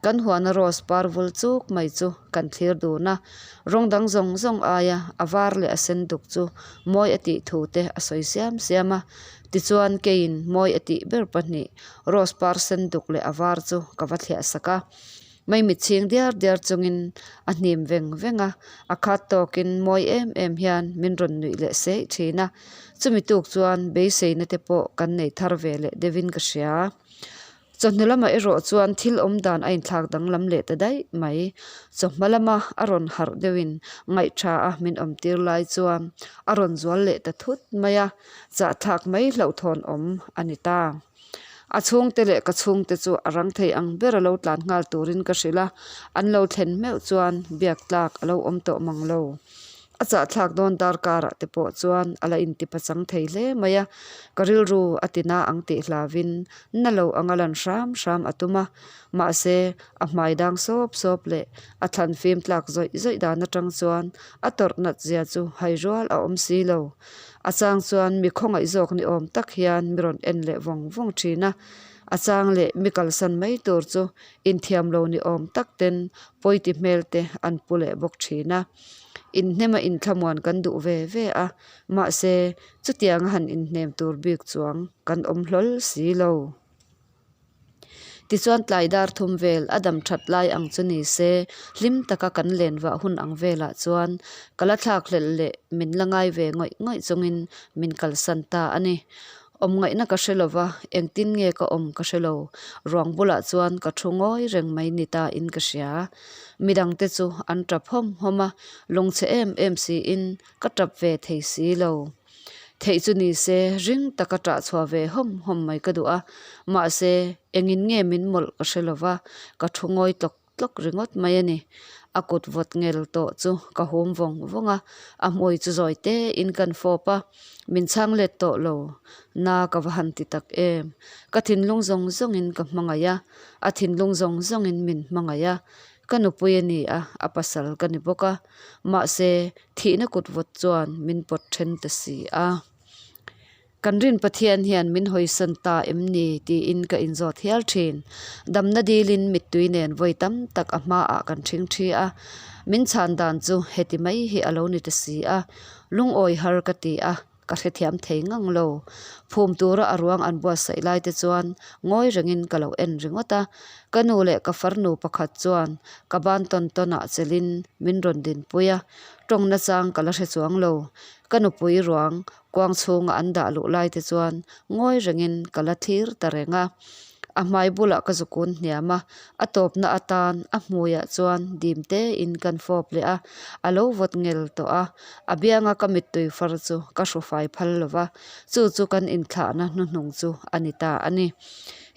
kan huana rose par vul chuk mai chu kan thlir dun a, rawng dang zawng zawng aia a var leh a sen duk chu mawi a tih thu te a sawi siam siam a, tichuan keiin mawi a tih ber pahnih rose par sen duk leh a var chu ka va thliah sak a. Maimit chhing diar diar chungin a hnim veng veng a, a khat tawkin mawi em em hian min rawn nuih leh seih thin a. Chumi tuk chuan beiseina te pawh kan nei thar ve leh deuhin ka hria. Chawhnu lamah erawh chuan thil awm dan a inthlak danglam leh ta daih mai. Chawhma lama a rawn harh deuhin ngaihtha a min awm tir lai chuan a rawn zual leh ta thut mai a, chahthlak mai hlauhthawn awm a ni ta. A chhungte leh ka chhungte chu a rang thei ang ber a lo tlan nghal turin ka hrilh a, an lo thlen meuh chuan biak tlak a lo awm tawh mang lo. A chahthlak dawn darkarah te pawh chuan a la intipachang thei hle mai a, ka rilru a tina ang tih hlavin na lo anga lan hram hram a tum a, mahse a hmai dang sawp sawp leh a thlan fim tlak zawih zawih dan atang chuan a tawrh nat zia chu hai rual a awm si lo. A chang chuan mi khawngaih zawk ni awm tak hian mi rawn en leh vawng vawng thin a, a chang leh mi kalsan mai tur chu inthiam lo ni awm tak ten pawiti hmel te an pu leh bawk thin a. Inhnema inthlamuan kan duh ve ve a, mahse chutianga han inhnem tur bik chuang kan awm hlawl si lo. Tichuan tlai dar thum vel a dam that lai ang chu ni se, hlim taka kan len vah hun ang velah chuan ka la thlak hlelh leh min la ngai ve ngawih ngawih chungin min kalsan ta a ni. Awm ngaihna ka hre lova, engtin nge ka awm ka hre lo. Ruang bulah chuan ka thu ngawi reng mai ni ta in ka hria. Midangte chu an tap hawm hawm a, lungchhe em em siin ka tap ve thei si lo. Theih chu ni se, ring taka ṭah chhuah ve hawm hawm mai ka duh a, mahse, engin nge min mawlh ka hre lo va, ka thu ngawi tlawk tlawk ringawt mai a ni. A kut vawt ngel tawh chu ka hum vawng vawng a, a hmui chu zawi tein kan fawp a, min chhang let tawh lo. Na ka va han ti tak em? Ka thinlung zawng zawngin ka hmangaih a, a thinlung zawng zawngin min hmangaih a, Ka nupui a ni a, a pasal ka ni bawk a, mahse thihna kut vawt chuan min pawt then ta si a. Kan rin Pathian hian min hawisan ta em ni tiin ka inzawt hial thin. Damna dilin mittui nen vawi tam tak a hmaah kan thing thi a, min chhan dan chu heti mai hi a lo ni ta si a, lungawi har ka ti a. Ka hrethiam thei ngang lo. Phum tura a ruang an buatsaih lai te chuan ngawi rengin ka lo en ringawt a. Ka nu leh ka farnu pakhat chuan ka ban tawn tawn ah chelin min rawn dinpui a. Tawng nachang ka la hre chuang lo. Ka nupui ruang kuang chhunga an dah luh lai te chuan ngawi rengin ka la thlir ta reng a. A hmai bulah ka zukun hniam a, a tawpna atan a hmuiah chuan dim tein kan fawp leh a, a lo vawt ngel tawh a, a bianga ka mittui far chu ka hrufai phal lo va, chu chu kan inthlahna hnuhnung chu a ni ta a ni.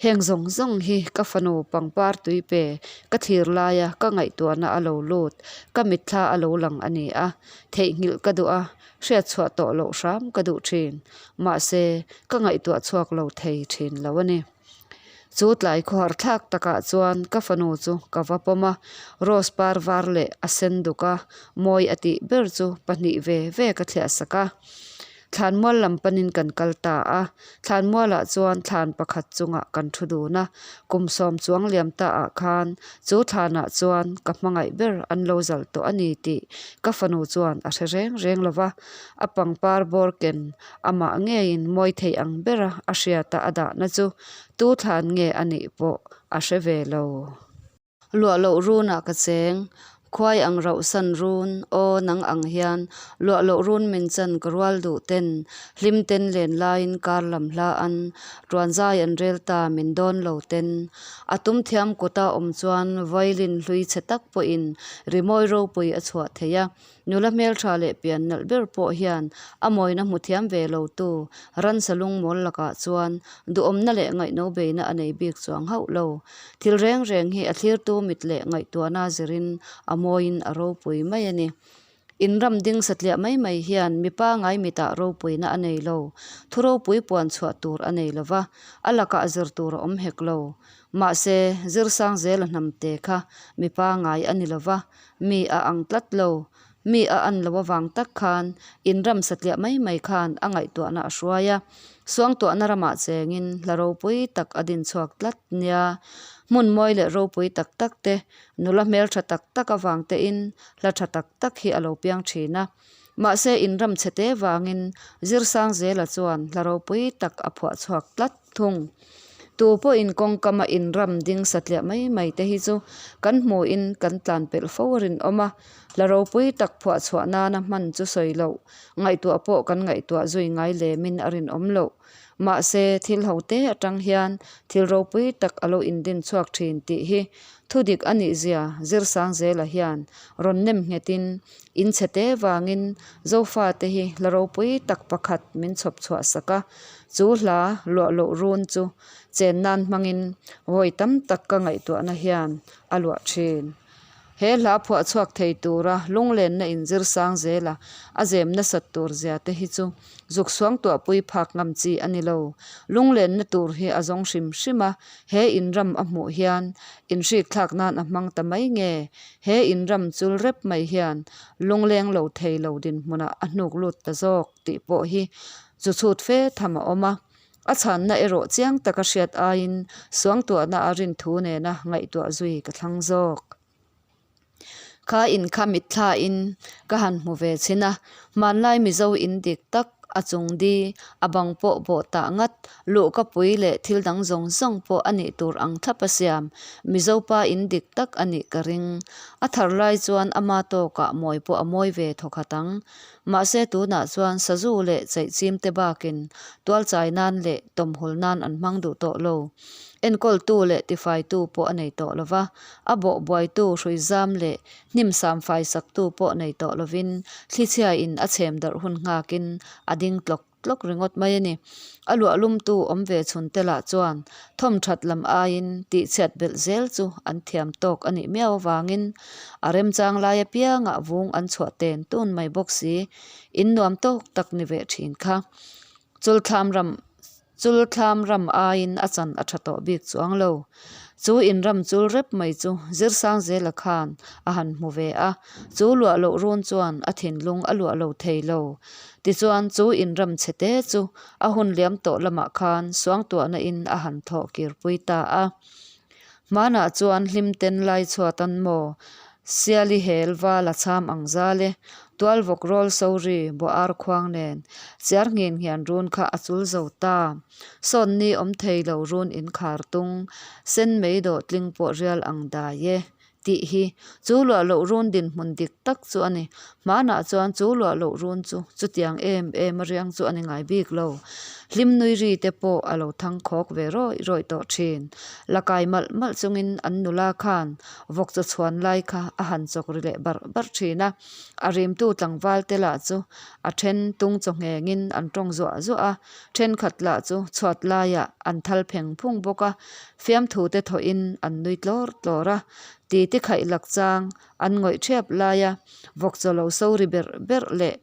Heng zawng zawng hi ka fanu pangpar tui pe ka thlir laia ka ngaihtuahna a lo lut, ka mitthla a lo lang a ni a, theihnghilh ka duh a, Hriat chhuah tawh loh hram ka duh thin. Mahse, ka ngaihtuah chhuak lo thei thin lo a ni. Chu tlai khawhar thlak takah chuan ka fanu chu ka va pawm a, rose par var leh a sen duk a, mawi a tih ber chu pahnih ve ve ka thliah sak a. Thlanmual lam panin kan kal ta a, thlanmualah chuan thlan pakhat chungah kan thu dun a, kum sawm chuang liam ta ah khan Chu thlanah chuan ka hmangaih ber an lo zalh tawh a ni tih ka fanu chuan a hre reng reng lo va, a pangpar bawr ken amah ngeiin mawi thei ang bera a hriata a dahna chu tu thlan nge a nih pawh a hre ve lo. Luah loh runah ka cheng, khuai ang rauh san run, aw nang ang hian luah loh run min chan ka rual duh ten, hlim ten len laiin kar lam hla an, tuan zai an rel ta min dawn lo ten. A tum thiam kuta awm chuan violin hlui chhe tak pawhin rimawi ropui a chhuah thei a, nula hmeltha leh pian nalh ber pawh hian a mawina hmu thiam ve lo tu ransa lungmawl lakah chuan duhawmna leh ngaihno beina a nei bik chuang hauh lo. Thil reng reng hi a thlirtu mit leh ngaihtuahna zirin a mawiin a ropui mai a ni. In ram ding satliah mai mai hian mi pangai mitah ropuina a nei lo, thu ropui puan chhuah tur a nei lo va, a lakah zir tur a awm hek lo. Mahse, Zirsang zela hnamte kha mi pangai a ni lo va, mi a ang tlat lo. Mi a an lo avang tak khan in ram satliah mai mai khan a ngaihtuahna a hruai a, suangtuahna ramah chengin hla ropui tak a din chhuak tlat nia. Hmun mawi leh ropui tak tak te, nula hmeltha tak tak avang tein hla tha tak tak hi a lo piang thin a. Mahse inram chhe te vangin Zirsangzela chuan hla ropui tak a phuah chhuak tlat thung. Tu pawhin kawngkama inram ding satliah mai mai te hi chu kan hmuhin kan tlan pelh fo a rinawm a, hla ropui tak phuah chhuah nana hman chu sawi loh, ngaihtuah pawh kan ngaihtuah zui ngai lemin a rinawm loh. Mahse thil ho te atang hian thil ropui tak a lo indin chhuak thin tih hi Thudik a nih zia Zirsangzela hian rawn nem nghetin in chhe te vangin Zofate hi hla ropui tak pakhat min chhawp chhuah sak a, chu hla luah loh run chu chen nan hmangin vawi tam tak ka ngaihtuahna hian a luah thin. He hla phuah chhuak thei tura lunglenna inzir sang zela a zem nasat tur zia te hi chu zuk suang tuahpui phak ngam chi a ni lo. Lunglenna tur hi a zawng hrim hrim a, he inram a hmuh hian inhrik thlak nan a hmang ta mai nge? He inram chul rep mai hian lungleng lo thei lo dinhmunah a hnuk lut ta zawk tih pawh hi chu chhut fe tham a awm a. A chhanna erawh chiang taka hriat aiin suangtuahna a rin thu nena ngaihtuah zui ka thlang zawk. Kha in kha mitthlain ka han hmu ve chhin a, hmanlai Mizo in dik tak a chung di, a bang pawh bawh tah ngat, luhka pui leh thil dang zawng zawng pawh a nih tur ang thlap a siam, Mizo pa in dik tak a nih ka ring. A thar lai chuan ama tawkah mawi pawh a mawi ve thawkhat ang. Mahse tunah chuan sazu leh chaihchim te bakin tualchai nan leh tawmhul nan an hmang duh tawh lo. Enkawltu leh tifaitu pawh a nei tawh lova, a bawh buaitu hruizam leh hnim samfai saktu pawh nei tawh lovin thlichhiain a chhem darh hun nghakin a ding tlawk tlawk ringawt mai a ni. A luahlumtu awm ve chhun te lah chuan thawm that lam aiin tihchhiat belh zel chu an thiam tawk a nih miau avangin a remchang lai apiangah vung an chhuah ten tun mai bawk si. In nuam tawk tak ni ve thin kha. Chulthlam ram Chulthlam ram aiin a chan a tha tawh bik chuang lo. Chu inram chul rep mai chu Zirsangzela khan a han hmu ve a, chu luah loh run chuan a thinlung a luah lo thei lo. Tichuan chu inram chhe te chu a hun liam tawh lamah khan suangtuahna in a han thawh kirpui ta a. Hmanah chuan hlim ten lai chhuat an maw? Siali hel va la cham ang zal e. Tual vawk rawl sori bawh ar khuang nen chiar nghin hian run kha a chul zo ta. Sawn ni awm thei lo run in khar tung, sen mei dawh tling pawh rial ang dai e. Tih hi chu luah loh run dinhmun dik tak chu a ni. Hmanah chuan chu luah loh run chu chutiang em em a riang chu a ni ngai bik lo. Hlim nui ri te pawh a lo thang khawk ve rawih rawih tawh thin. La kai malh malh chungin an nula khan vawk chaw chhuan lai kha a han chawk ri leh barh barh thin a. A rimtu tlangval te lah chu a then tung chaw nghengin an tawng zuah zuah a, thenkhat lah chu chhuat laiah an thal pheng phung bawk a. Fiamthu te thawhin an nui tlawr tlawr a, titi khaih lak chang an ngawih ṭhiap laia vawk chaw lo so ri berh berh leh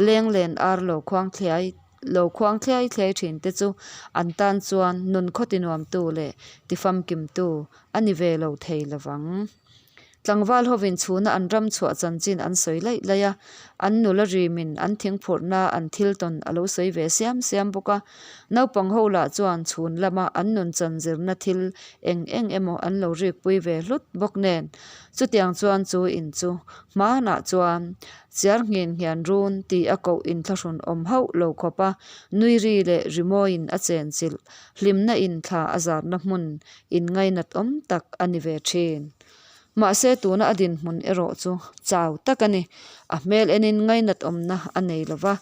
leng len ar lo khuang thliai lo khuang thliai thliai ṭhin te chu an tan chuan nun khaw tinuamtu leh tifamkimtu a ni ve lo thei lovang. Tlangval hovin chhuna an ram chhuah chanchin an sawi laih laih a, an nula rimin an thingphurhna an thil tawn a lo sawi ve siam siam bawk a. Naupang ho lah chuan chhun lama an nun chan zirna thil eng eng emaw an lo rikpui ve hlut bawk nen. Chutiang chuan chu in chu hmanah chuan chiar nghin nghian run tih a koh inthlahrun awm hauh lo khawp a, nui ri leh rimawiin a chenchilh hlimna in thla a zarna hmun in ngainat awm tak a ni ve thin. Mahse tuna a dinhmun erawh chu chau tak a ni. A hmel enin ngainat awmna a nei lo va,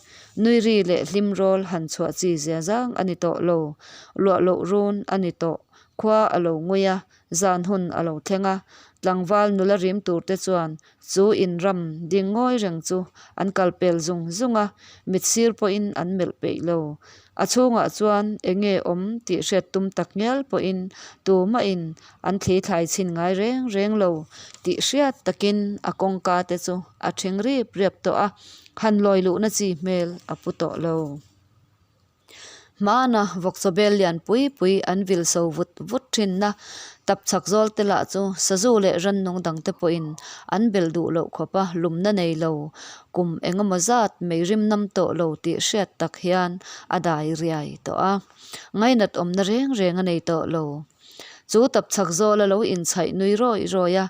nui ri leh hlim rawl han chhuah chi zia zang a ni tawh lo. Luah loh run a ni tawh. Khua a lo ngui a, zan hun a lo thleng a, tlangval nula rim tur te chuan chu inram ding ngawi reng chu an kal pel zung zung a, mit sir pawhin an melh peih lo. A chhungah chuan eng nge awm tih hriat tum tak ngial pawhin tumahin an thli thlai chhin ngai reng reng lo tih hriat takin a kawngka te chu a thing rip riap tawh a, han lawi luhna chi hmel a pu tawh lo. Hmana vawkchawbel lian pui pui an vil so vut vut thinna tap chhak zawl te lah chu sazu leh rannung dang te pawhin an bel duh loh khawpa lumna nei lo kum eng emaw zat mei rim nam tawh lo tih hriat tak hian a dai riai tawh a, ngainat awmna reng reng a nei tawh lo. Chu tap chhak zawla lo inchhaih nui rawih rawih a,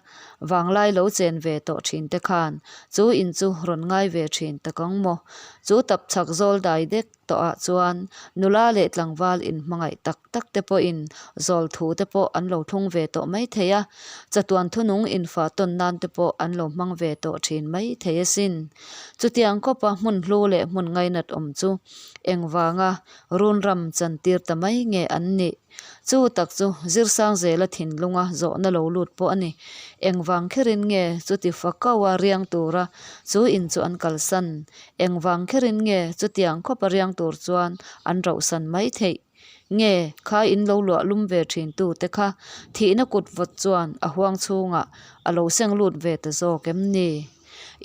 vanglai lo chen ve tawh thin te khan chu in chu rawn ngai ve thin tak ang maw? Chu tap chhak zawl dai dek tawhah chuan nula leh tlangval inhmangaih tak tak te pawhin zawl thu te pawh an lo thlung ve tawh mai thei a, chatuan thunung infa tawn nan te pawh an lo hmang ve tawh thin mai thei asin. Chutiang khawpa hmun hlu leh hmun ngainat awm chu engvanga runram chantir ta mai nge an nih? Chu tak chu Zirsangzela thinlunga zawhna lo lut pawh a ni. Engvang kherin nge chuti fakaua riang tura chu in chu an kalsan? Engvang kherin nge chutiang khawpa riang tur chuan an rauhsan mai theih? Nge, kha in lo luah lum ve thin tu te kha thihna kut vawt chuan a huang chhungah a lo seng lut ve ta zawk em ni?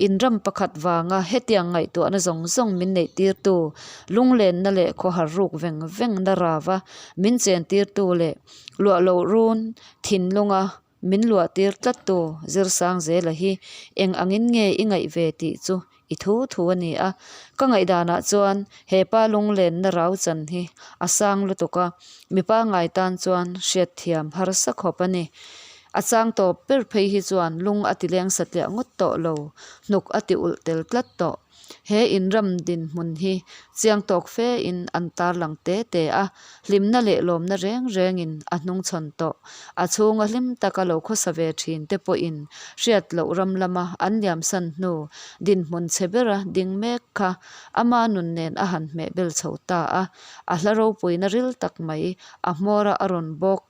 Inram pakhat vanga hetiang ngaihtuahna zawng zawng min neih tirtu, lunglenna leh khawhar ruk veng vengna rava min chen tirtu leh luah loh run thinlunga min luah tir tlattu Zirsangzela hi eng angin nge i ngaih ve tih chu i thu thu a ni a. Ka ngaihdanah chuan he pa lunglenna rau chan hi a sang lutuk a, mipa ngai tan chuan hriatthiam harsa khawp a ni. A chang tawp ber phei hi chuan lung a ti leng satliah ngawt tawh lo, hnuk a ti ulh tel tlat tawh. He inram dinhmun hi chiang tawk fe in an tarlang te te a, hlimna leh lawmna reng rengin a hnungchhawn tawh. A chhunga hlim taka lo khawsa ve thin te pawhin hriat loh ram lama an liamsan hnu dinhmun chhe bera ding mek kha ama nun nen a han hmeh bel chho ta a, a hla ropuina ril tak mai a hmawra a rawn bawk.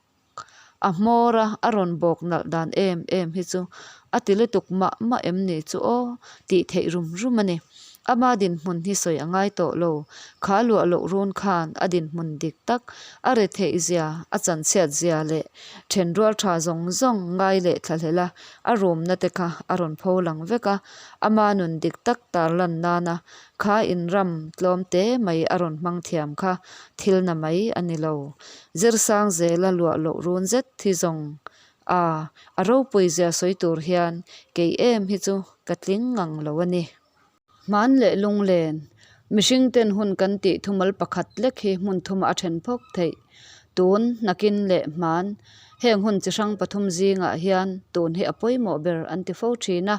A hmawr a, a rawn bawk nalh dan em em hi chu a ti lutuk mah mah em ni chu aw tih theih rum rum a ni. Ama dinhmun hi sawi a ngai tawh lo. Kha luah loh run khan a dinhmun dik tak, a retheih zia, a chanchhiat zia leh thenrual tha zawng zawng ngai leh thlahlel a, a rumna te kha a rawn pho lang vek a. Ama nun dik tak tarlan nana kha inram tlawm te mai a rawn hmang thiam kha thil na mai a ni lo. Zirsang zela luah loh run zet hi zawng a, a ropui zia sawi tur hian kei em hi chu ka tling ngang lo a ni. Hman leh lunglen, mihring ten hun kan tih thumal pakhat lek hi hmun thumah a then phawk theih. Tun, nakin leh hman, heng hun chi hrang pathum zingah hian tun hi a pawimawh ber an ti fo thin a,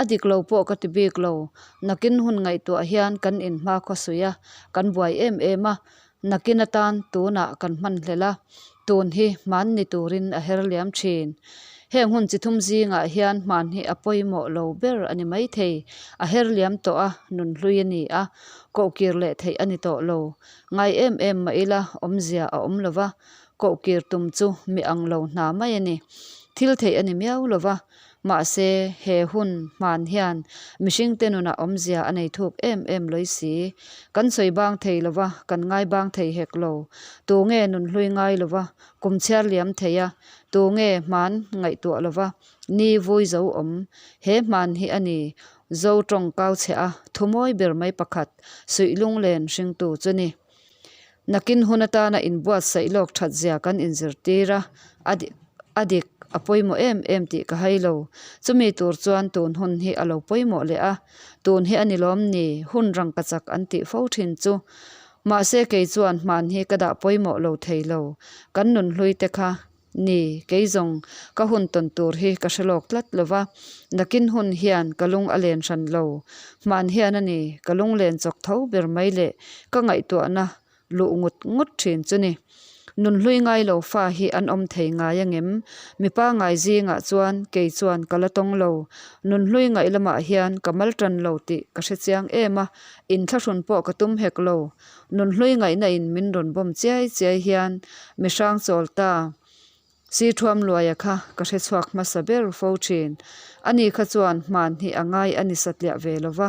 a dik lo pawh ka ti bik lo. Nakin hun ngaihtuah hian kan inhmakhua suih a, kan buai em em a, Nakin atan tunah kan hman hlel a, tun hi hman ni turin a her liam thin. Heng hun chi thum zingah hian hman hi a pawimawh lo ber a ni maithei. A her liam tawh a, nunhlui a ni a, kohkir leh theih a ni tawh lo. Ngai em em mah ila awmzia a awm lo va, kohkir tum chu mi ang lo hna mai a ni. Thil theih a ni miau lo va, Mahse, he hun hman hian mihringte nunah awmzia a nei thuk em em lawih si. Kan sawi bang thei lo va, kan ngai bang thei hek lo. Tu nge nunhlui ngai lo va, kum chhiar liam thei a, tu nge hman ngaihtuah lo va, ni vui zo awm. He hman hi a ni, Zo tawng kau chhe a, thu mawi ber mai pakhat, suih lunglen hringtu chu ni. Nakin hun atana inbuatsaih lawk that zia kan inzirtir a, a a dik, a pawimawh em em tih ka hai lo. Chumi tur chuan tun hun hi a lo pawimawh leh a, tun hi a ni lawm ni, hun rangka chak an tih fo thin chu. Mahse kei chuan hman hi ka dah pawimawh lo thei lo, kan nunhlui te kha Ni, kei zawng ka hun tawn tur hi ka hre lawk tlat lo va, nakin hun hian ka lung a len hran lo. Hman hian a ni, ka lung len chawk tho ber mai leh ka ngaihtuahna luh ngut ngut thin chu ni. Nunhlui ngai lo fa hi an awm thei ngai angem? Mipa ngai zingah chuan kei chuan ka la tawng lo. Nunhlui ngaih lamah hian ka mal tan lo tih ka hre chiang em a, inthlahrun pawh ka tum hek lo. Nunhlui ngaihna in min rawn bawm chiai chiai hian mi hrang chawl ta. Si thuam luaia kha ka hre chhuak hmasa ber fo thin. Ani kha chuan hman hi a ngai a ni satliah ve lo va,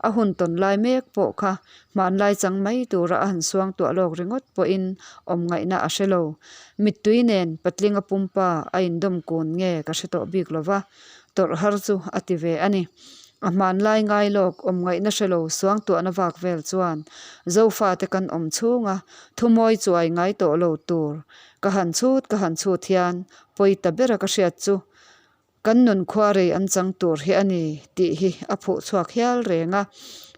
a hun tawn lai mek pawh kha hmanlai chang mai tura a han suang tuah lawk ringawt pawhin awm ngaihna a hre lo. Mittui nen patlinga pumpa a indawm kun nge ka hre tawh bik lo va, tawrh har chu a ti ve a ni. A hmanlai ngai lawk awm ngaihna hre lo suangtuahna vak vel chuan Zofate kan awm chhunga thumawi chuai ngai tawh lo tur ka han chhut ka han chhut hian pawi ta bera ka hriat chu kan nun khua rei an chang tur hi a ni tih hi a phuh chhuak hial reng a.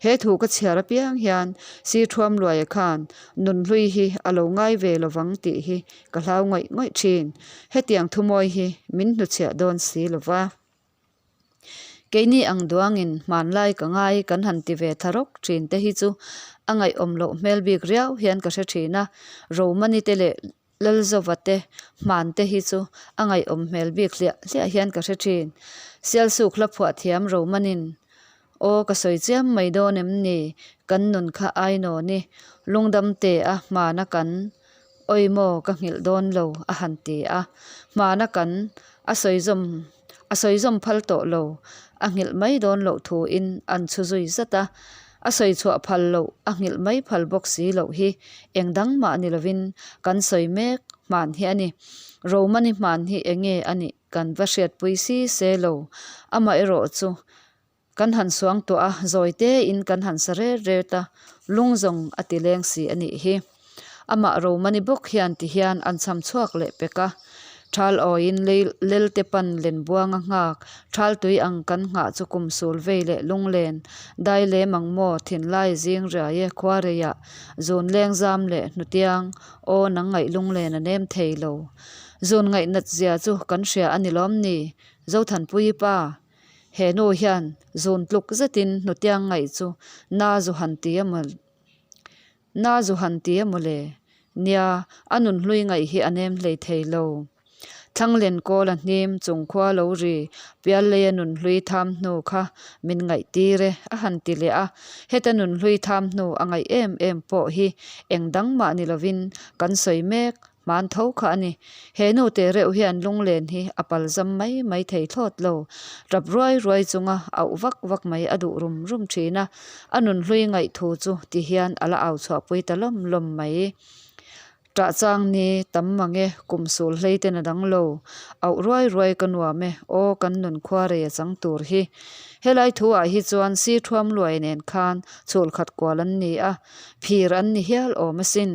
He thu ka chhiar apiang hian Sir Thuamluaia khan nunhlui hi a lo ngai ve lovang tih hi ka hlau ngawih ngawih thin. Hetiang thumawi hi min hnuchhiah dawn si lova. Keini ang duangin hmanlai ka ngai kan han ti ve thla rawk thin te hi chu a ngaihawm loh hmel bik riau hian ka hre thin a, Romani te leh Lalzova te hman te hi chu a ngaihawm hmel bik hliah hliah hian ka hre thin. Sialsuk hla phuah thiam Romanin Aw ka sawi chiam mai dawn em ni? Kan nun kha ainawn i lungdam te a hmana kan awi maw ka nghilh dawn lo a han ti a, hmana kan a sawi zawm a sawi zawm phal tawh lo, a nghilh mai dawn loh thuin an chhu zui zat a. A sawi chhuah phal loh, a nghilh mai phal bawk si loh hi eng dang mah ni lovin kan sawi mek hman hi a ni. Romani hman hi enge a nih kan va hriatpui si se lo. Amaherawh chu kan han suang tuah a, zawi tein kan han sa ret ret a, lung zawng a ti leng si a nih hi. Amah Romani bawk hian ti hian an cham chhuak leh pek a. Thal awiin lelte pan lenbuang a nghak, thal tui ang kan nghah chu kum sul vei leh lunglen, dai lem ang maw, thinlai zing riai e, khuareiah, zun leng zam leh hnutiang, aw nang ngaih lunglen a nem thei lo. Zun ngaih nat zia chu kan hria a ni lawm ni, Zothanpuii pa. He nu hian zun tluk zetin hnutiang ngaih chu na zu han ti a maw? Na zu han ti a mawle. Nia, a nun hlui ngaih hi a nem hlei thei lo. Thlanglen kawl a hnim chung khua lo ri Pialleia nun hlui tham hnu kha min ngaih tir e, a han ti leh a. Heta nun hlui tham hnu a ngaih em em pawh hi eng dang mah ni lovin kan sawi mek Hman tho kha a ni. He nu teh reuh hian lunglen hi a pal zam mai mai thei thlawt lo. Tap ruai ruai chunga auh vak vak mai a duh rum rum thin a. A nunhlui ngaih thu chu ti hian a la au chhuahpui ta lawm lawm mai. Ṭah chang ni tam mang e, kum sul hlei ten a dang lo. Auh ruai ruai ka nuam e, aw kan nun khua rei a chang tur hi. Helai thu ah hi chuan si thuam luai nen khan chhul khat kual an ni a. Phir an ni hial awm asin.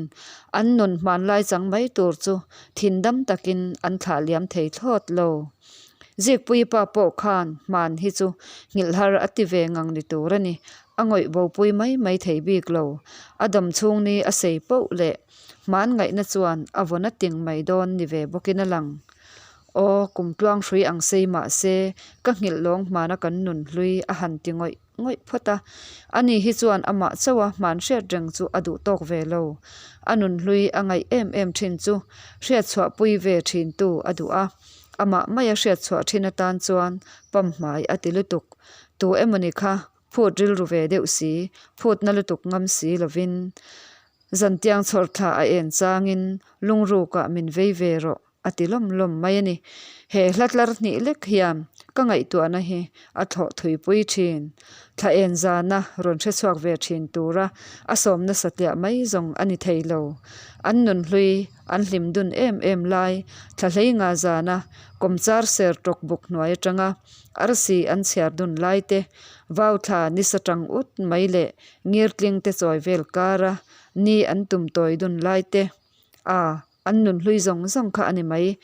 An nun hmanlai chang mai tur chu thin dam takin an thlah liam thei thlawt lo. Zikpuii pa pawh khan hman hi chu nghilh har a ti ve ngang ni tur a ni. A ngawih bopui mai mai thei bik lo. A dam chhung ni a sei poh leh hman ngaihna chuan a vawn a ting mai dawn ni ve bawkin a lang. Aw, kum tluang hrui ang sei mah se ka nghilh lawng hmana kan nun hlui a han ti ngawih. ngawih phawt a, ani hi chuan amah chauha hman hriat reng chu a duh tawk ve lo. A nunhlui a ngaih em em thin chu hriat chhuahpui ve thintu a duh a, amah maia hriat chhuah thin atan chuan pamhmai a ti lutuk. Tu emawni kha phut rilru ve deuh si, phutna lutuk ngam si lovin zantiang chhawr thla a en changin lungrukah min vei ve rawh. a ti lawm lawm mai a ni. He hla tlar hnih lek hian ka ngaihtuahna hi a thlawh thuipui thin. Thla en zana rawn hre chhuak ve thin tura a sawm nasa tliah mai zawng a ni thei lo. An nunhlui an hlim dun em em lai thla hlei nga zana kawmchar ser tawk buk hnuai atanga arsi an chhiar dun lai te, vau thla nisa tang ut mai leh ngirtling te chawi vel kara ni an tum tawi dun lai te a An nunhlui zawng zawng kha a ni mai.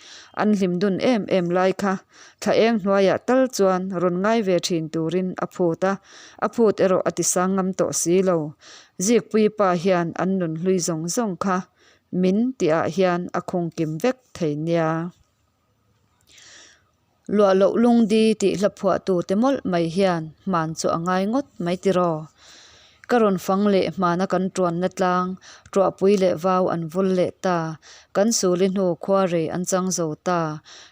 An hlim dun em em lai kha thla eng hnuaiah tal chuan rawn ngai ve thin turin a phut a, a phut erawh a tisang ngam tawh si lo. Zikpui pa hian an nunhlui zawng zawng kha min tihah hian a khung kim vek thei nia. Luah loh lungdi tih hla phuahtu te mawlh mai hian hman chu a ngai ngawt mai tiraw? Ka rawn fang leh hmana kan tuanna tlang, tuahpui leh vau an vul leh ta, kan suli hnu khua rei an chang zo ta,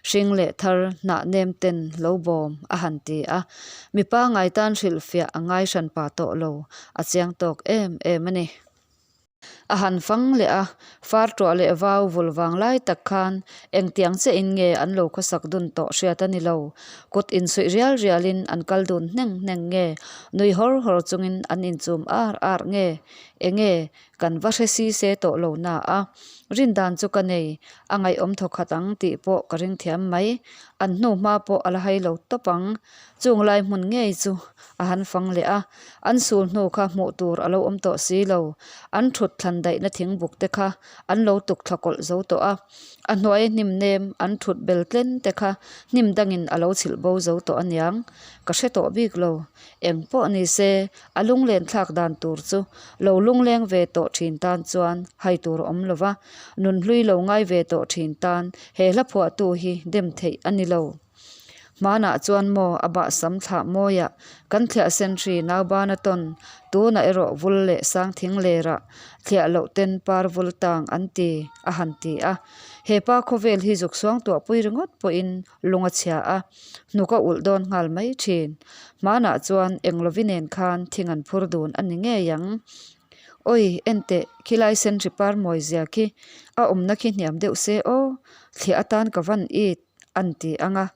hring leh thar hnah nem ten lo bawm a han ti a. Mipa ngai tan hrilhfiah a ngai hranpa tawh lo, a chiang tawk em em a ni. A han fang leh a, far tuah leh vau vul vang lai tak khan engtiang chiahin nge an lo khawsak dun tawh hriat a ni lo. Kut insuih rial rialin an kal dun hneng hneng nge, nui hawr hawr chungin an inchum ar ar nge, enge kan va hre si se tawh lo na a. Rindan chu ka nei, a ngaihawm thawkhat ang tih pawh ka ring thiam mai. An hnu hma pawh a la hai lo tawp ang. Chung lai hmun ngei chu a han fang leh a, an sul hnu kha hmuh tur a lo awm tawh si lo. An thut thlan daihna thingbuk te kha an lo tuk thla kawlh zo tawh a, a hnuai hnim nem an thut bel tlen te kha hnim dangin a lo chhilh bo zo tawh aniang. Ka hre tawh bik lo. Eng pawh ni se, a lunglen thlak dan tur chu lo lungleng ve tawh thin tan chuan hai tur a awm lo va, nunhlui lo ngai ve tawh thin tan he hla phuahtu hi dem theih a ni lo. Hmanah chuan maw a bahsam thlah mawiah kan thliah sen hri naubana tawn, tunah erawh vul leh sang thing lerah thliah loh ten par vul tang an ti a han ti a. He pa khawvel hi zuk suang tuahpui ringawt pawhin lung a chhia a, hnuk a ulh dawn nghal mai thin. Hmanah chuan englovi nen khan thing an phur dun a ni ngei ang. Oi, enteh, khilai sen hri par mawi zia khi a awmna khi hniam deuh se aw, thliah atan ka van it. an ti ang a,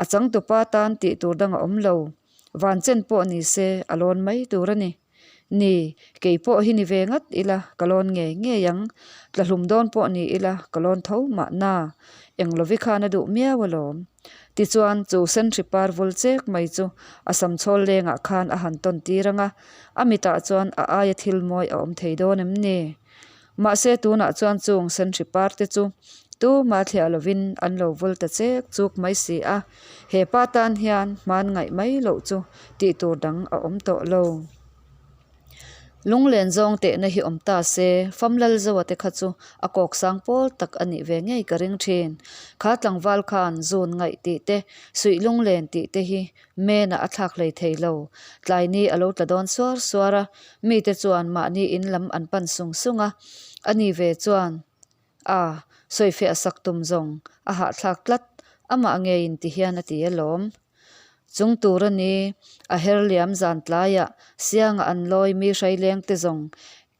a changtupa tan tih tur dang a awm lo. Van chen pawh ni se a lawn mai tur a ni. Ni, kei pawh hi ni ve ngat ila ka lawn ngei ngei ang. Tla hlum dawn pawh ni ila ka lawn tho mahna. Eng lovi khan a duh miau alawm. Tichuan, chu senhri par vul chek mai chu a sam chhawl lengah khan a han tawn tir ang a, a mitah chuan a aia thil mawi a awm thei dawn em ni? Mahse tunah chuan chung senhri par te chu tuma thliah lovin an lo vul ta chek chuk mai si a, he pa tan hian hman ngaih mai loh chu tih tur dang a awm tawh lo. Lunglen zawng tehna hi awm ta se, Famlal Zoa te kha chu a kawk sang pawl tak a nih ve ngei ka ring thin. Kha tlangval khan zun ngaih tih te, suih lunglen tih te hi menah a thlak hlei thei lo. Tlai ni a lo tla dawn suar suar a, mite chuan mahni in lam an pan sung sung a, ani ve chuan a sawifiah sak tum zawng a hahthlak tlat, amah ngeiin ti hian a ti alawm. Chung tur a ni, a her liam zan tlaiah sianga an lawi mi hraileng te zawng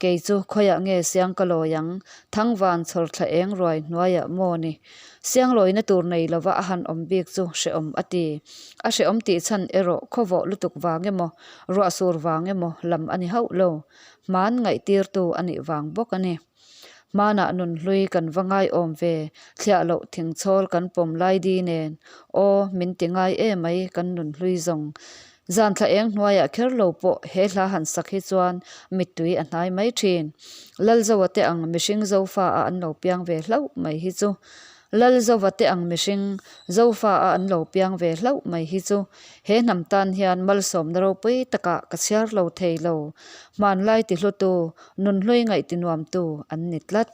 kei chu khawiah nge siang ka lawi ang, thangvan chhawr thla eng ruai hnuaiah maw ni. Siang lawina tur nei lova a han awm bik chu hrehawm a ti. A hrehawm tih chhan erawh khawvawh lutuk vang emaw, ruahsur vang emaw lam a ni hauh lo. Hman ngaihtirtu a nih vang bawk a ni. Hmanah nunhlui kan va ngaiawm ve, thliah loh thingchhawl kan pawm lai di nen, aw min ti ngai emai kan nunhlui zawng. Zan thla eng hnuaiah kher lo pawh he hla han sak hi chuan mittui a hnai mai thin. Lalzoa te ang mihring zofa a an lo piang ve hlauh mai hi chu. Lalzova te ang mihring Zofa a an lo piang ve hlauh mai hi chu he hnam tan hian malsawmna ropui takah ka chhiar lo thei lo. Hmanlai tihlutu, nunhlui ngaih tinuamtu an ni tlat.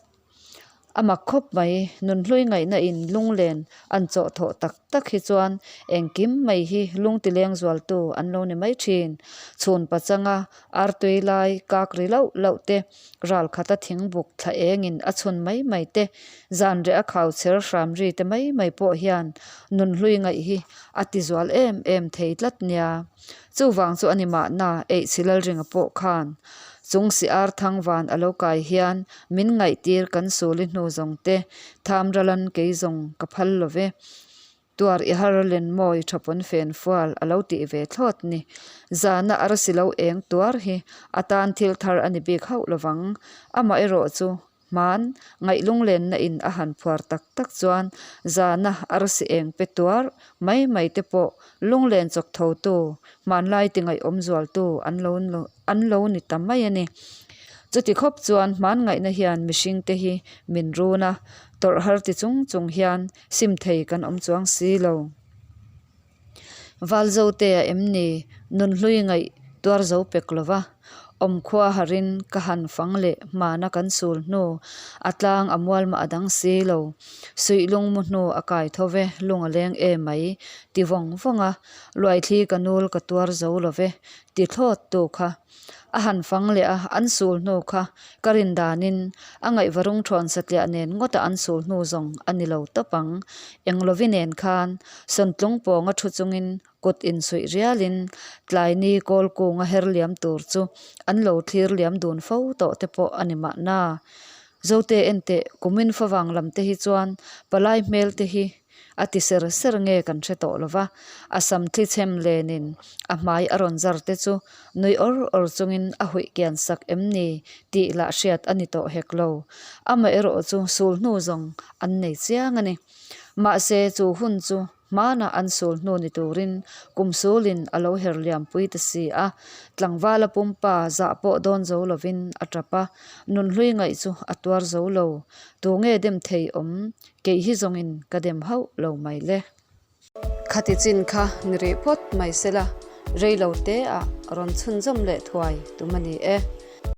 A mak khawp mai, nunhlui ngaihna in lunglen an chawh thawh tak tak hi chuan engkim mai hi lung tileng zualtu an lo ni mai thin. Chhun pachanga artui lai kak ri lauh lauh te, ral khata thingbuk thla engin a chhun mai mai te, zan reh a khau chher hram ri te mai mai pawh hian nunhlui ngaih hi a ti zual em em thei tlat nia. Chuvang chu a ni mahna eih Lalringa pawh khan chung si ar thang van a lo kai hian min ngaihtir kan suli hnu zawng te tham ralan kei zawng ka phal lo ve. Tuar i har len mawi tha pawn fen fual a lo tih ve thlawt ni. Zana arsi lo eng tuar hi a tan thil thar a ni bik hauh lovang. Amaherawh chu hman ngaih lunglenna in a han phuar tak tak chuan zana arsi eng pe tuar mai mai te pawh lunglen chawk tho tu, hmanlai ti ngaihawm zual tu an lo an lo ni ta mai a ni. Chuti khawp chuan hman ngaihna hian mihring te hi min run a, tawrh har ti chung chung hian sim thei kan awm chuang si lo. Valzote a em ni? Nunhlui ngaih tuar zo pek lo va, awmkhua harin ka han fang leh hmana kan sul hnu a tlang a mual mah a dang si lo. Suih lung mu hnu a kai tho ve, lung a leng e mai, ti vawng vawng a, luaithli ka nul ka tuar zo lo ve, ti thlawt tu kha. A han fang leh a, an sul hnu kha ka rin danin a ngaihvarung thawn satliah nen ngawta an sul hnu zawng a ni lo tawp ang. Englovi nen khan Sawntlung pawnga thu chungin kut insuih rialin tlaini kawl kunga her liam tur chu an lo thlir liam dun fo tawh te pawh a ni mahna. Zote enteh kumin favang lam te hi chuan palai hmel te hi A ti ser ser nge kan hre tawh lo va, a sam thli chhem lenin a hmai a rawn zar te chu nui awr awr chungin a huih kian sak em ni tih lah hriat a ni tawh hek lo. Amaherawh chu sul hnu zawng an nei chiang a ni. Mahse chu hun chu hmanah an sul hnu ni turin kum sulin a lo her liam pui ta si a, tlangvala pumpa zah pawh dawn zo lovin a tap a, nunhlui ngaih chu a tuar zo lo. Tunge dem thei awm Kei hi zawngin ka dem hauh lo mai le. Khati chin kha ni rih phawt mai sela, rei lo te ah rawn chhunzawm leh thuai tum a ni e.